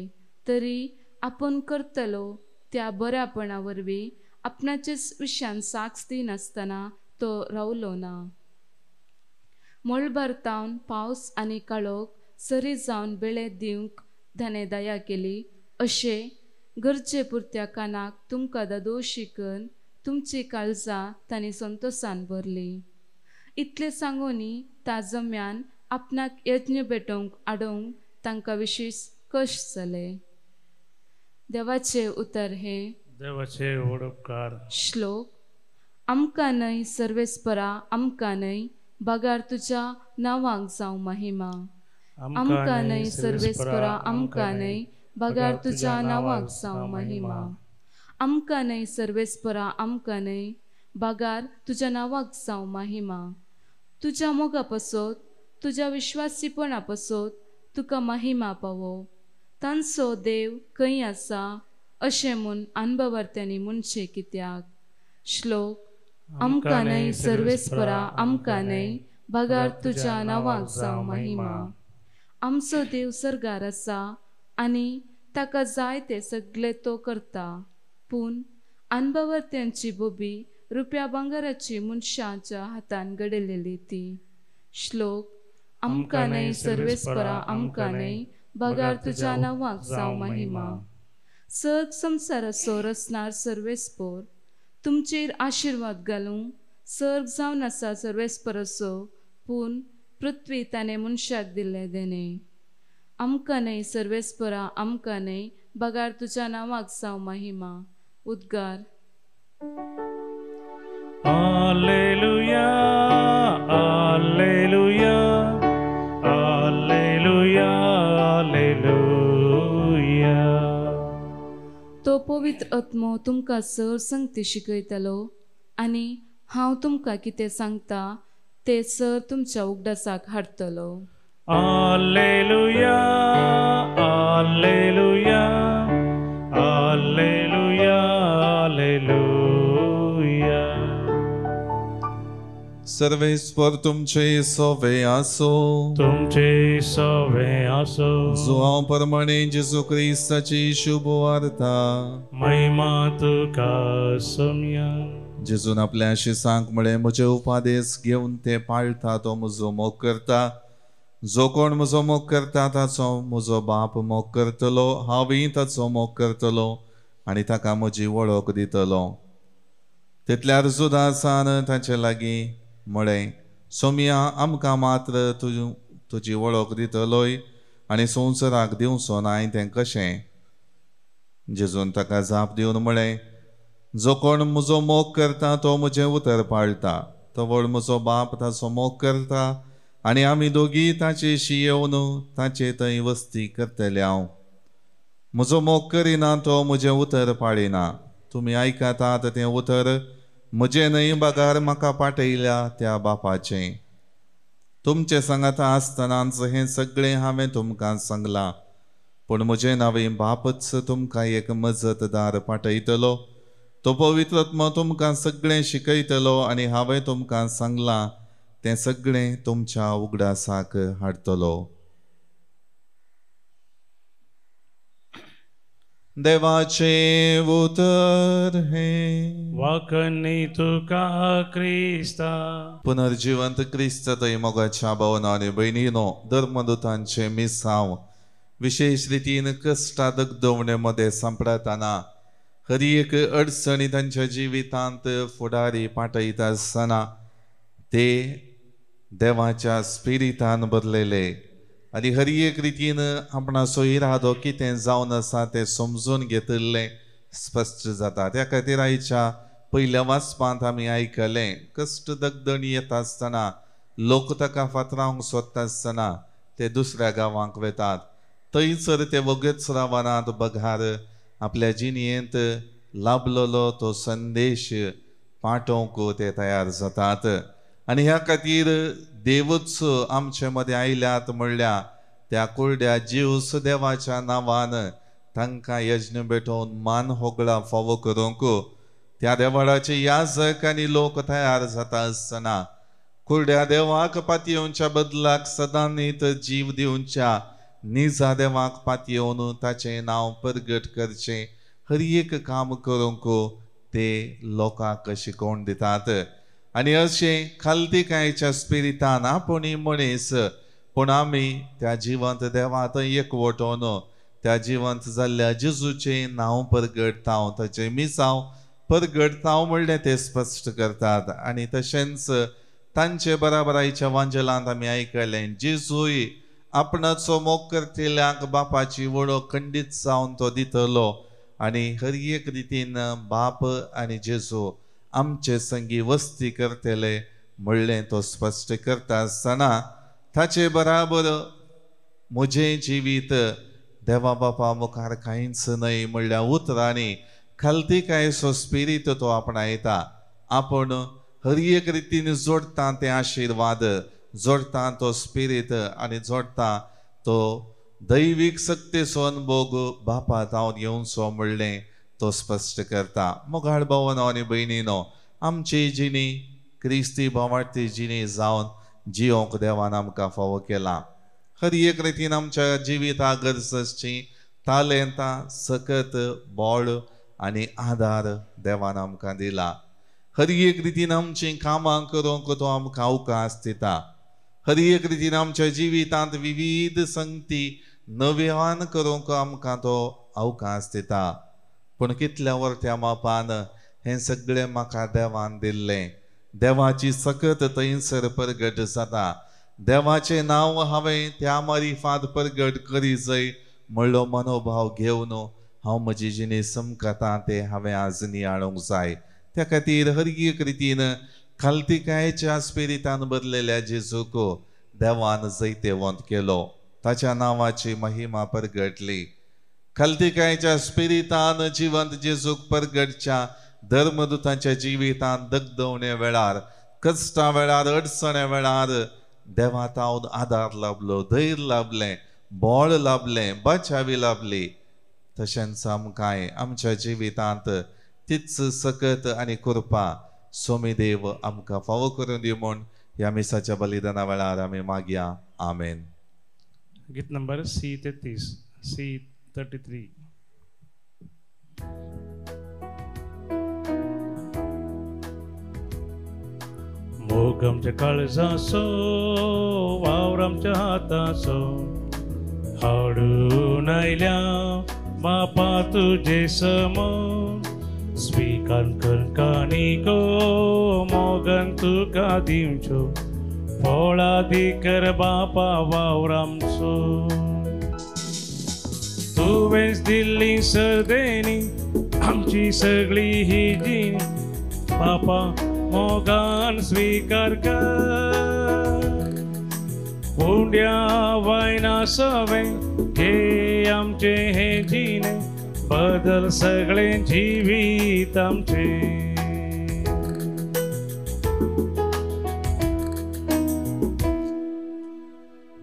Speaker 7: तरी आपूण करतलो त्या बऱ्यापणा वरवीं आपणाचेच विशयान साक्ष दिनासतना तो रावलो ना. मळबार तावन पावस आनी काळोख सरी जावन बेळे दिवंक ताणें दया केली, अशें गरजे पुरत्या कानाक तुमकां दादोशी करून तुमची काळजां तांणी संतोसान भरली. इतलें सांगूनी त्या जम्यान आपणाक यज्ञ भेटोवंक आडोवंक तांकां विशेश कश्ट जाले. देवाचें उतर हें
Speaker 2: देवाचे व्हड उपकार.
Speaker 7: श्लोक. आमकां न्हय सर्वेस्परा आमकां न्हय, बगार तुज्या नांवाक जावं महिमा. आमकां न्हय सर्वेस्परा आमकां न्हय, बगार तुज्या नांवाक जावं महिमा. आमकां न्हय सर्वेस्परा आमकां न्हय, बगार तुज्या नांवाक जावं महिमा. तुज्या मोगा पसत तुज्या विश्वासीपणा पसत तुका महिमा पावो. तांचो देव खंय आसा अशें म्हूण अनभवार्थ्यांनी म्हणचें कित्याक? श्लोक. आमकां न्हय सर्वेस्परा आमकां न्हय, बगार तुज्या नांवाक जावं महिमा. आमचो देव सर्गार आसा आनी ताका जाय तें सगळें तो करता. पूण अनभवार्थ्यांची बोबी रुप्या भांगराची मनशाच्या हातान घडयलेली ती. श्लोक. आमकां न्हय सर्वेस्परा आमकां न्हय, बगार तुज्या नांवाक जावं महिमा. सर्ग संवसाराचो रचणार सर्वेस्पोर तुमचेर आशिर्वाद घालूं. सर्ग जावन आसा सर्वेस्पराचो, पूण पृथ्वी ताणें मनशाक दिल्लें देणें. आमकां न्हय सर्वेस्परा आमकां न्हय, बगार तुज्या नांवाक जावं महिमा. उद्गार.
Speaker 2: Alleluia, alleluia, alleluia, alleluia.
Speaker 7: तो पवित्र आत्मो तुमकां सर संगती शिकयतलो आनी हांव तुमकां कितें सांगता ते सर तुमच्या उगडासाक हाडटलो.
Speaker 2: Alleluia, alleluia, alleluia, alleluia.
Speaker 1: सर्वेस्पर तुमचे सोवे आसो,
Speaker 2: तुमचे सोवे आसो.
Speaker 1: जुआंव परमाणे जेजू क्रिस्ताची शुभ वार्ता.
Speaker 2: महिमा तुका सोम्या.
Speaker 1: जेजून आपल्या शिसांक म्हळें, म्हजे उपादेश घेवन ते पाळटा तो म्हजो मोग करता. जो कोण म्हजो मोग करता ताचो म्हजो बाप मोग करतलो, हांवूय ताचो मोग करतलो आनी ताका म्हजी वळख दितलो. तितल्यार जुदासान ताचे लागीं म्हळें, सोमया, आमकां मात्र तूं तुजी वळख दितलोय आनी संवसाराक दिवचो नाय तें कशें? जेजून ताका जाप दिवन म्हळें, जो कोण म्हजो मोग करता तो म्हजें उतर पाळटा. तवळ म्हजो बाप ताचो मोग करता आनी आमी दोगी ताचेशी येवन ताचे थंय वस्ती करतले. हांव म्हजो मोग करिना तो म्हजें उतर पाळिना. तुमी आयकतात तें उतर म्हजें न्हय, बगार म्हाका पाठयल्या त्या बापाचें. तुमचें सांगाता आसतनाच हें सगळें हांवें तुमकां सांगलां. पूण म्हजें नांवें बापच तुमकां एक मजतदार पाठयतलो. तो पवित्र आत्मो तुमकां सगळें शिकयतलो आनी हांवें तुमकां सांगलां तें सगळें तुमच्या उगडासाक हाडटलो. देवाचें उतर हें.
Speaker 2: वाकनी तुका क्रिस्ता.
Speaker 1: पुनर्जिवंत क्रिस्त थंय मोगाच्या भावना आनी भयणीनो, धर्मदूतांचें मिसांव विशेश रितीन कश्टा दगदवणे मदें सांपडटाना हर एक अडचणी तांच्या जिवितांत फुडारी पाठयता आसतना ते देवाच्या स्पिरितान बदलेले आनी हर एक रितीन आपणाचो इरादो कितें जावन आसा तें समजून घेतिल्लें स्पश्ट जाता. त्या खातीर आयच्या पयल्या वाचपांत आमी आयकलें, कश्ट दगदणी येता आसतना लोक ताका फातरावंक सोदता आसतना ते दुसऱ्या गांवांक वेतात. थंयसर ते वगेच रावनात, बघार आपल्या जिणेंत लाभलेलो तो संदेश पाठोवंक ते तयार जातात. आनी ह्या खातीर देवूच आमचे मदें आयल्यात म्हणल्यार त्या कुरड्या जीवस देवाच्या नांवान तांकां यज्ञ भेटोवन मान होगळा फावो करूंक त्या देवाळाचे याजक आनी लोक तयार जाता आसतना कुरड्या देवाक पातयेवच्या बदलाक सदांनीत जीव दिवच्या निजा देवाक पातयेवन ताचें नांव परगट करचें हर एक काम करूंक ते लोकांक शिकोवन दितात. आनी अशें खालतीकायेच्या स्पिरितान आपूण मनीस पूण आमी त्या जिवंत देवा थंय एकवटोन त्या जिवंत जाल्ल्या जेजूचें नांव परगटता, ताचें मिसांव परगटता म्हणलें ते स्पश्ट करतात. आनी तशेंच तांचे बराबरायच्या वांजेलांत आमी आयकलें जेजूय आपणाचो मोग करतल्यांक बापाची वळख खंडीत जावन तो दितलो आनी हर एक रितीन बाप आनी जेजू आमचे संगी वस्ती करतले म्हणलें तो स्पश्ट करता आसतना ताचे बराबर म्हजें जिवीत देवा बापा मुखार कांयच न्हय म्हणल्या उतरांनी खालतीकायेचो स्पिरीत तो आपणायता. आपूण हर एक रितीन जोडटा ते आशिर्वाद, जोडटा तो स्पिरीत आनी जोडटा तो दैवीक शक्तेचो अनभोग बापा जावन येवचो म्हणलें तो स्पश्ट करता. मोगाळ भावानो आनी भयणीनो, आमची जिणी क्रिस्ती भावार्थी जिणी जावन जियोंक देवान आमकां फावो केला. हर एक रितीन आमच्या जिविताक गरज आसची तालेंतां, सकत, बळ आनी आदार देवान आमकां दिला. हर एक रितीन आमचीं कामां करूंक तो आमकां अवकाश दिता. हर एक रितीन आमच्या जिवितांत विविध संगती नव्यान करूंक आमकां तो अवकाश दिता. पूण कितल्या वर्त्या मापान हें सगळें म्हाका देवान दिल्लें. देवाची सकत थंयसर परगट जाता. देवाचें नांव हांवें त्या मारिफात परगट करी जाय म्हणलो मनोभाव घेवन हांव म्हजी जिणी समकता तें हांवें आज नियाळूंक जाय. त्या खातीर हर एक रितीन खालतीकायेच्या स्पिरितान बदलेल्या जेजूक देवान जैतेवंत केलो, ताच्या नांवाची महिमा परगटली. खालतीकायेच्या स्पिरितान जिवंत जेजूक परगटच्या धर्मदूतांच्या जिवितान दगदवणे वेळार, कश्टा वेळार, अडचणे वेळार देवा तावन आदार लाभलो, धैर्य लाभलें, बळ लाभलें, बचावी लाभली. तशेंच आमकांय आमच्या जिवितांत तीच सकत आनी कृपा स्वामी देव आमकां फावो करून दी म्हूण ह्या मिसाच्या बलिदाना वेळार आमी मागया. आमेन.
Speaker 2: गीत नंबर सी 33, सी 33. मोग आमच्या काळजाचो, वावर आमच्या हाताचो, हाडून आयल्या बापा तुजे समोर. स्वीकार कर काणिको मोगन तुका दिवच्यो, फळादी कर बापा वावर आमचो. तुवेंच दिल्ली सर्देनी आमची सगळी ही जिणी, बापा मोगान स्वीकार कर. उंड्या वायना सवे हे आमचे हे जिणे, बदल सगळे जिवीत आमचे.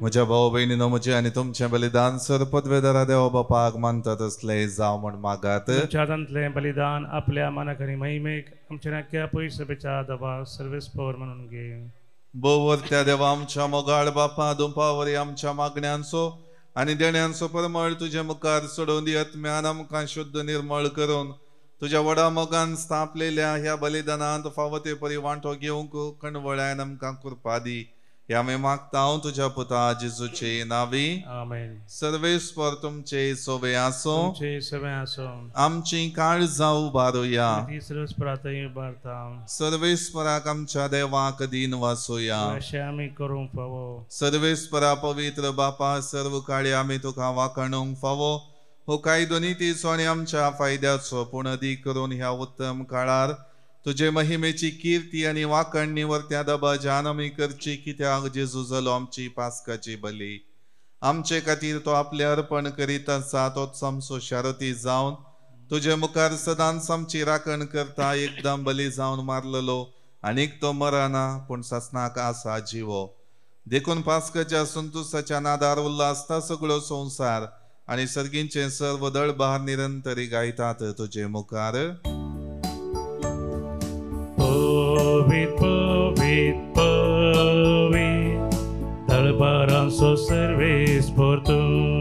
Speaker 1: म्हज्या भाव भयणीनो, म्हजें आनी तुमचें बलिदान सर पदवेदारा देवा बापाक मानतात असलें जावं म्हूण मागात.
Speaker 2: तुमच्या हातांतलें बलिदान आपल्या मनाक आनी महिमेक आमच्या नाक्या पयसभेच्या दबा सर्वेस्पर म्हणून घे.
Speaker 1: बोवर त्या देवा आमच्या मोगाळ बापा, दुंपावरी आमच्या मागण्यांचो आनी देण्यांचो परमळ तुजे मुखार सोडोवन दी. आत्म्यान आमकां शुद्ध निर्मळ करून तुज्या व्हडा मोगान स्थापलेल्या ह्या बलिदानांत फावो ते परी वांटो घेवंक कणवळ्यान आमकां कृपा दी. हे आमी मागता तुज्या पुता जेजूचे नांवी.
Speaker 2: आमेन.
Speaker 1: सर्वेस्पर तुमचे सोवे आसो,
Speaker 2: तुमचे सवे आसो.
Speaker 1: आमची काळजां उबारुया,
Speaker 2: सर्वेस्परातय उबारता.
Speaker 1: सर्वेस्पराक आमच्या देवाक दीन वासोया,
Speaker 2: अशें आमी करूंक फावो.
Speaker 1: सर्वेस्परा पवित्र बापा, सर्व काळी आमी तुका वाखाणूंक फावो. हो कायदो नितीचो आनी आमच्या फायद्याचो, पूण अदीक करून ह्या उत्तम काळार तुजे महिमेची कीर्ती आनी वाखाणणी वरत्या दबाज्यान आमी करची. कित्याक जेजू जालो आमची पास्काची बली, आमचे खातीर तो आपलें अर्पण करीत आसा. तोच आमचो शारती जावन तुजे मुखार सदांच आमची राखण करता. एकदम बली जावन मारलेलो आनीक तो मरना, पूण सासणाक आसा जिवो. देखून पास्काच्या संतोसाच्या नादार उल्लासता सगळो संवसार आनी सर्गींचे सर्व दळबार निरंतरी गायतात तुजे मुखार.
Speaker 2: पवीत पवीत पवीत दळबारांचो सर्वेस्पर तूं,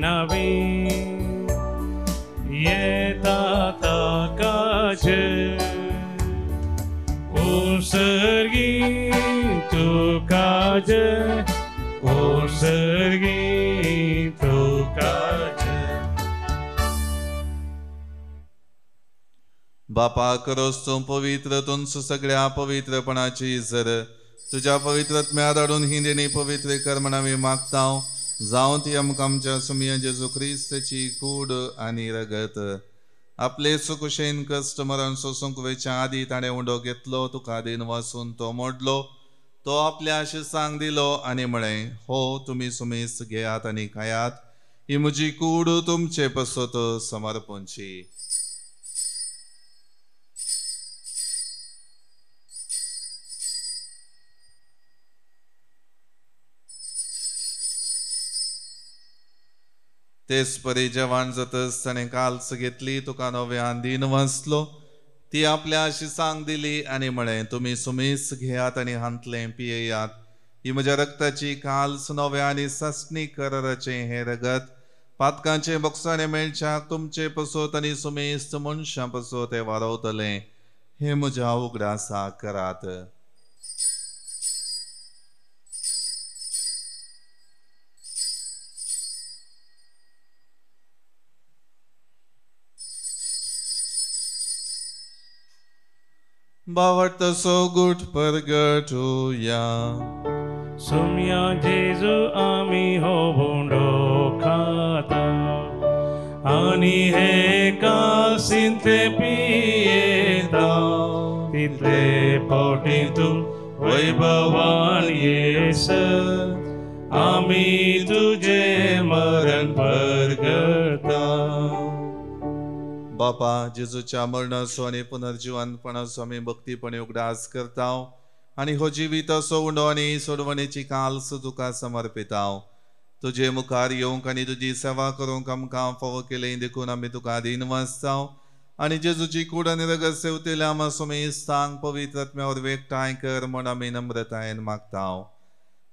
Speaker 2: नावी येता ताका जय ओ सर्गी तुका जय ओ सर्गी तुका जय।
Speaker 1: बापा करोस तूं पवित्र तुमचो सगळ्या पवित्रपणाची जर तुज्या पवित्र धाडून ही देणी पवित्र कर म्हण आमी मागता जावं ती आमकां आमच्या सुमिया जेजू क्रिस्ताची कूड आनी रगत। आपले सुकुशेन कश्ट मरण सोसूंक वेच्या आदी ताणें उंडो घेतलो, तुका दिन वासून तो मोडलो, तो आपल्या शिसांक दिलो आनी म्हळें, हो तुमी सुमेस्त घेयात आनी खायात, ही म्हजी कूड तुमचे पसत समर्पणची। तेच परी जेवण जातच ताणें काल्स घेतली, तुका नव्यान दिन वाचलो, ती आपल्या शिसांक दिली आनी म्हळें, तुमी सुमेस घेयात आनी हांतलें पियेयात, ही म्हज्या रक्ताची काल्स नव्या आनी सासणी कराराचें हें रगत पातकांचें बोगसाणें मेळच्याक तुमचे पसत आनी सुमेस्त मनशां पसत हें वारवतलें, हें म्हज्या उगडासाक करात। बावट सो गुट परगट होया
Speaker 2: सुमिया जेजू आमी हो बोंडो खाता आनी हे कासिंतले पियेता तितले पावटी तूं वैभवान येस आमी तुजे मरण परगटा।
Speaker 1: बापा जेजूच्या मरणाचो आनी पुनर्जिवनपणाचो आमी भक्तीपणी उगडास करता आनी हो जिविताचो उंडो आनी सोडवणेची काल्स तुका समर्पिता। तुजे मुखार येवंक आनी तुजी सेवा करूंक आमकां फावो केलें देखून आमी तुका दीन वाचता आनी जेजूची कूड आनी रगत सेवतेल्या आमा सुमेस्तांक पवित्र आत्म्या वरवीं एकठांय कर म्हूण आमी नम्रतायेन मागता।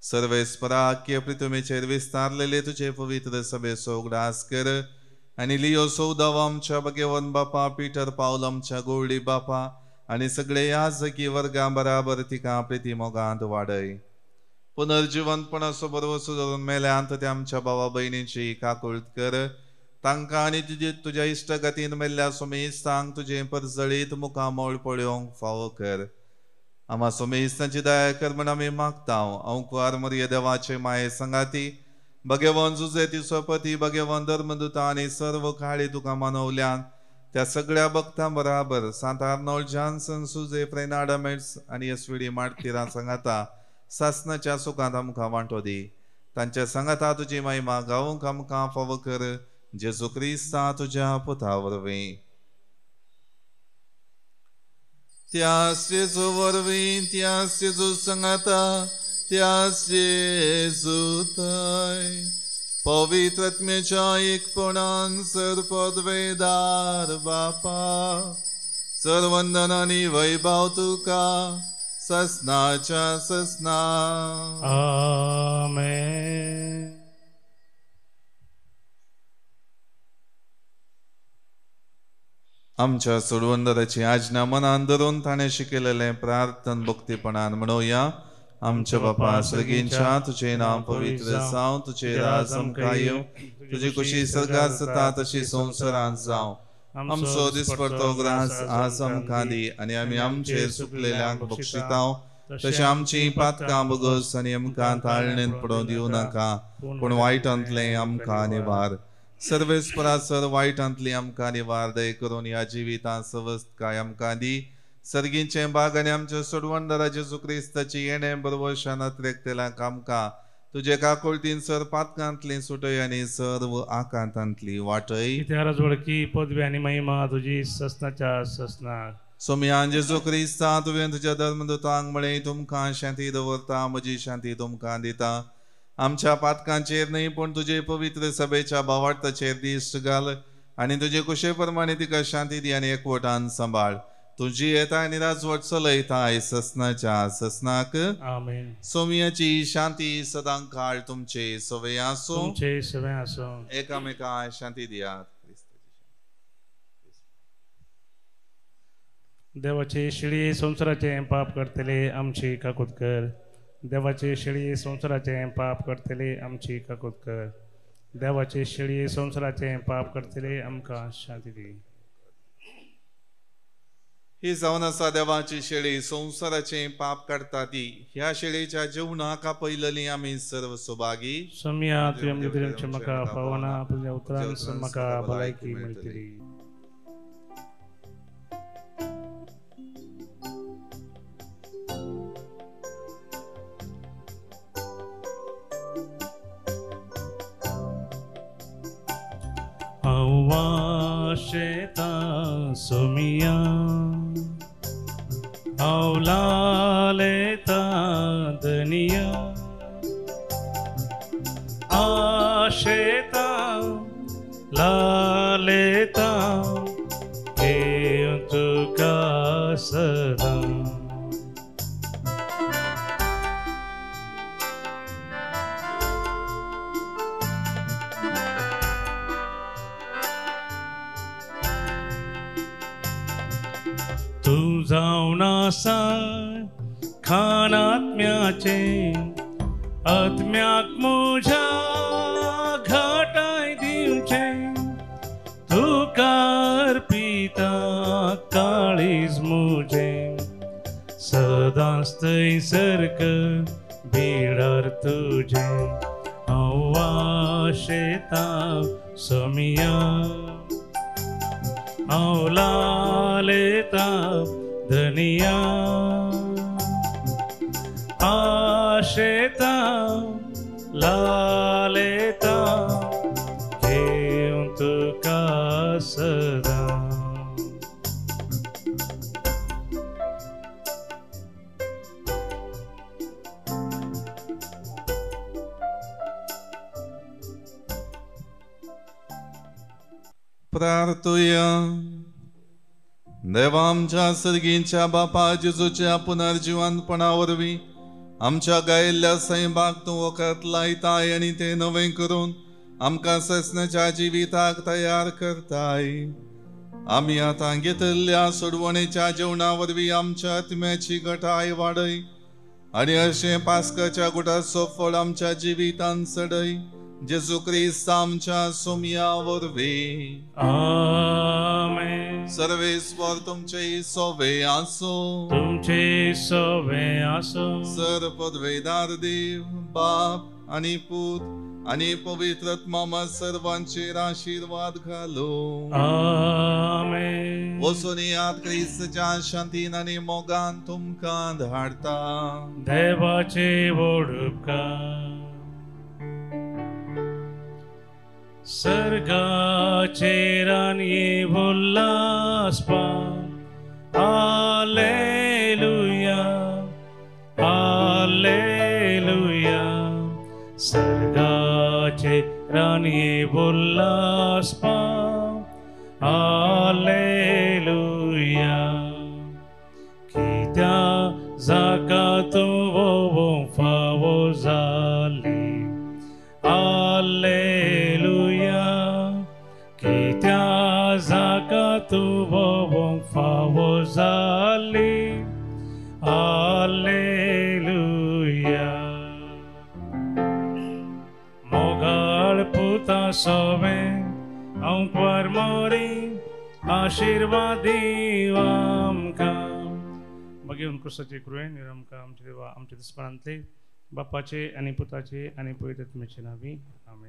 Speaker 1: सर्वेस्पराक्य पृथ्वीचेर विस्तारलेले तुजे पवित्र सभेचो उगडास कर आनी लियो सौदाव आमच्या भगवान बापा पीटर पावल आमच्या गोल्डी बापा आनी सगळे याजकी वर्गां बराबर तिका प्रिती मोगांत वाडय। पुनर्जिवंतपणाचो बरवसो धरून मेल्यांत ते आमच्या भावा भयणीची काकुळट कर, तांकां आनी तुज्या इश्टगतीन मेल्ल्या सुमेस्तांक तुजें परजळीत मुखामळ पळोवंक फावो कर। आमा सुमेस्तांची दया कर म्हण आमी मागता। अंकुर मरिय देवाचे माये संगाती भगवान जुजे तिसोपती भगवान धर्मदूता आनी सर्व काळी तुका मानवल्यान त्या सगळ्या भक्तां बराबर सांत आर्नोल्ड जॉन्सन सुजे फ्रेनाडा मेट्स आनी एस वी डी मार्टिरां सांगाता सासनाच्या सुखांत आमकां वांटो दी। तांच्या सांगाता तुजी महिमा गावंक आमकां फावो कर जेजू क्रिस्ता तुज्या पुता वरवीं। त्यास जेजू वरवीं त्यास जेजू सांगाता त्यास जेजू थंय पवित्र आत्म्याच्या एकपणान सर पदवेदार बापा सर्वंदन आनी वैभव तुका ससनाच्या ससना।
Speaker 2: आमेन।
Speaker 1: आमच्या सोडवंदराची आज्ञा मनान धरून ताणें शिकयलेलें प्रार्थन भक्तीपणान म्हणोया। आमच्या बापा सर्गींच्या तुझे नांव पवित्र जावं, तुझे राज आमकां येवं, तुजी खुशी स्वर्गात जाता तशी संवसारांत जावं। आमचो दिसपडतो ग्रास आज आमकां दी आनी आमी आमचे चुकलेल्यांक बक्षिताव तशें आमची पातकां बगस आनी आमकां ताळणेंत पडोवंक दिवं नाका, पूण वायटांतलें आमकां निवार। सर्वेस्परा सर वायटांतली आमकां निवार दय करून ह्या जिवितांत सवस्तकाय आमकां दी। सर्गींचें बाग आनी आमच्या सोडवणदारा जेजू क्रिस्ताची येणें बरवशान अत्रेकतेल्यांक आमकां तुजे काकुळतीन सर पातकांतली सुटय आनी सर्व आकांतांतली वाटय।
Speaker 2: इतिहास वळखी पदवी आनी महिमा तुजी ससनाच्या ससनाक।
Speaker 1: सोमयान जेजू क्रिस्ता तुवें तुज्या धर्मदूतांक म्हळें, तुमकां शांती दवरता, म्हजी शांती तुमकां दिता। आमच्या पातकांचेर न्हय पूण तुजे पवित्र सभेच्या भावार्थाचेर दिश्ट घाल आनी तुजे कुशे प्रमाणे तिका शांती दी आनी एकवटान सांबाळ। तुजी येताय निराजवट चलयताय ससनाच्या ससनाक.
Speaker 2: आमेन.
Speaker 1: सोमियाची शांती सदां काळ तुमचे सवे आसूं.
Speaker 2: तुमचे सवे आसूं.
Speaker 1: एकामेका शांती दियात.
Speaker 2: देवाचे शिळी संवसाराचे पाप करतले आमची काकूत कर. देवाचे शेळये संवसाराचें पाप करतले आमची काकूत कर. देवाचे शेळये संवसाराचें पाप करतले आमकां शांती दी.
Speaker 1: ही जावन आसा देवाची शेळी संवसाराचें पाप काडटा ती. ह्या शेळीच्या जेवणाक आपयलली आमी सर्व सौभागी.
Speaker 2: सोम्या तुवें आमचे म्हाका पावना, तुज्या उतरान म्हाका भलायकी मेळटली. आशेता सोमिया आवलालेता दनिया आशेता लालेता घेवन तुका सदां. तूं जावन आसा खाण आत्म्याचें आत्म्याक म्हज्या घाटाय दिवचें तुका अर्पिता काळीज म्हजें सदांच थंयसर बिडार तुजें. हांव आशेता सोमिया हांव लालेता धनिया आशेता लालेता घेवन तुका सदां.
Speaker 1: प्रार्थुया. देवा आमच्या सर्गींच्या बापा जेजूच्या पुनर्जिवंतपणा वरवीं आमच्या गायिल्ल्या सैमाक तूं वखद लायताय आनी तें नवें करून आमकां ससनाच्या जिविताक तयार करताय. आमी आतां घेतिल्ल्या सोडवणेच्या जेवणा वरवीं आमच्या आत्म्याची घटाय वाडय आनी अशें पास्काच्या गुटाचो फळ आमच्या जिवितान चडय. जेजू क्रिस्त आमच्या सोमया वरवीं.
Speaker 2: आमेन.
Speaker 1: सर्वेस्पर तुमचे सोवे आसूं.
Speaker 2: तुमचे सोवे आसूं.
Speaker 1: सर पदवेदार देव बाप आनी पूत आनी पवित्र आत्मा सर्वांचेर आशिर्वाद घालो.
Speaker 2: आमेन.
Speaker 1: वचून यात क्रिस्तच्या शांतीन आनी मोगान तुमकां धाडता.
Speaker 2: देवाचे व्हड उपकार. सर्गाचेर आनी उल्हासपा हालेलुया हालेलुया. सर्गाचेर आनी उल्हासपा हालेलुया. कित्या जाका तूं फावो जाली हालेलुया. कित्या जाका तूं फावो जाली हालेलुया. मोगाळ पुता सोवे अंकुर मोरी आशिर्वाद दीव आमकां. मागीर क्रिस्ताचे कृपेन आमकां आमच्या देवा आमच्या दुस्मानांतले बापाचे आनी पुताचे आनी पवित्र आत्म्याचे नांवी. आमेन.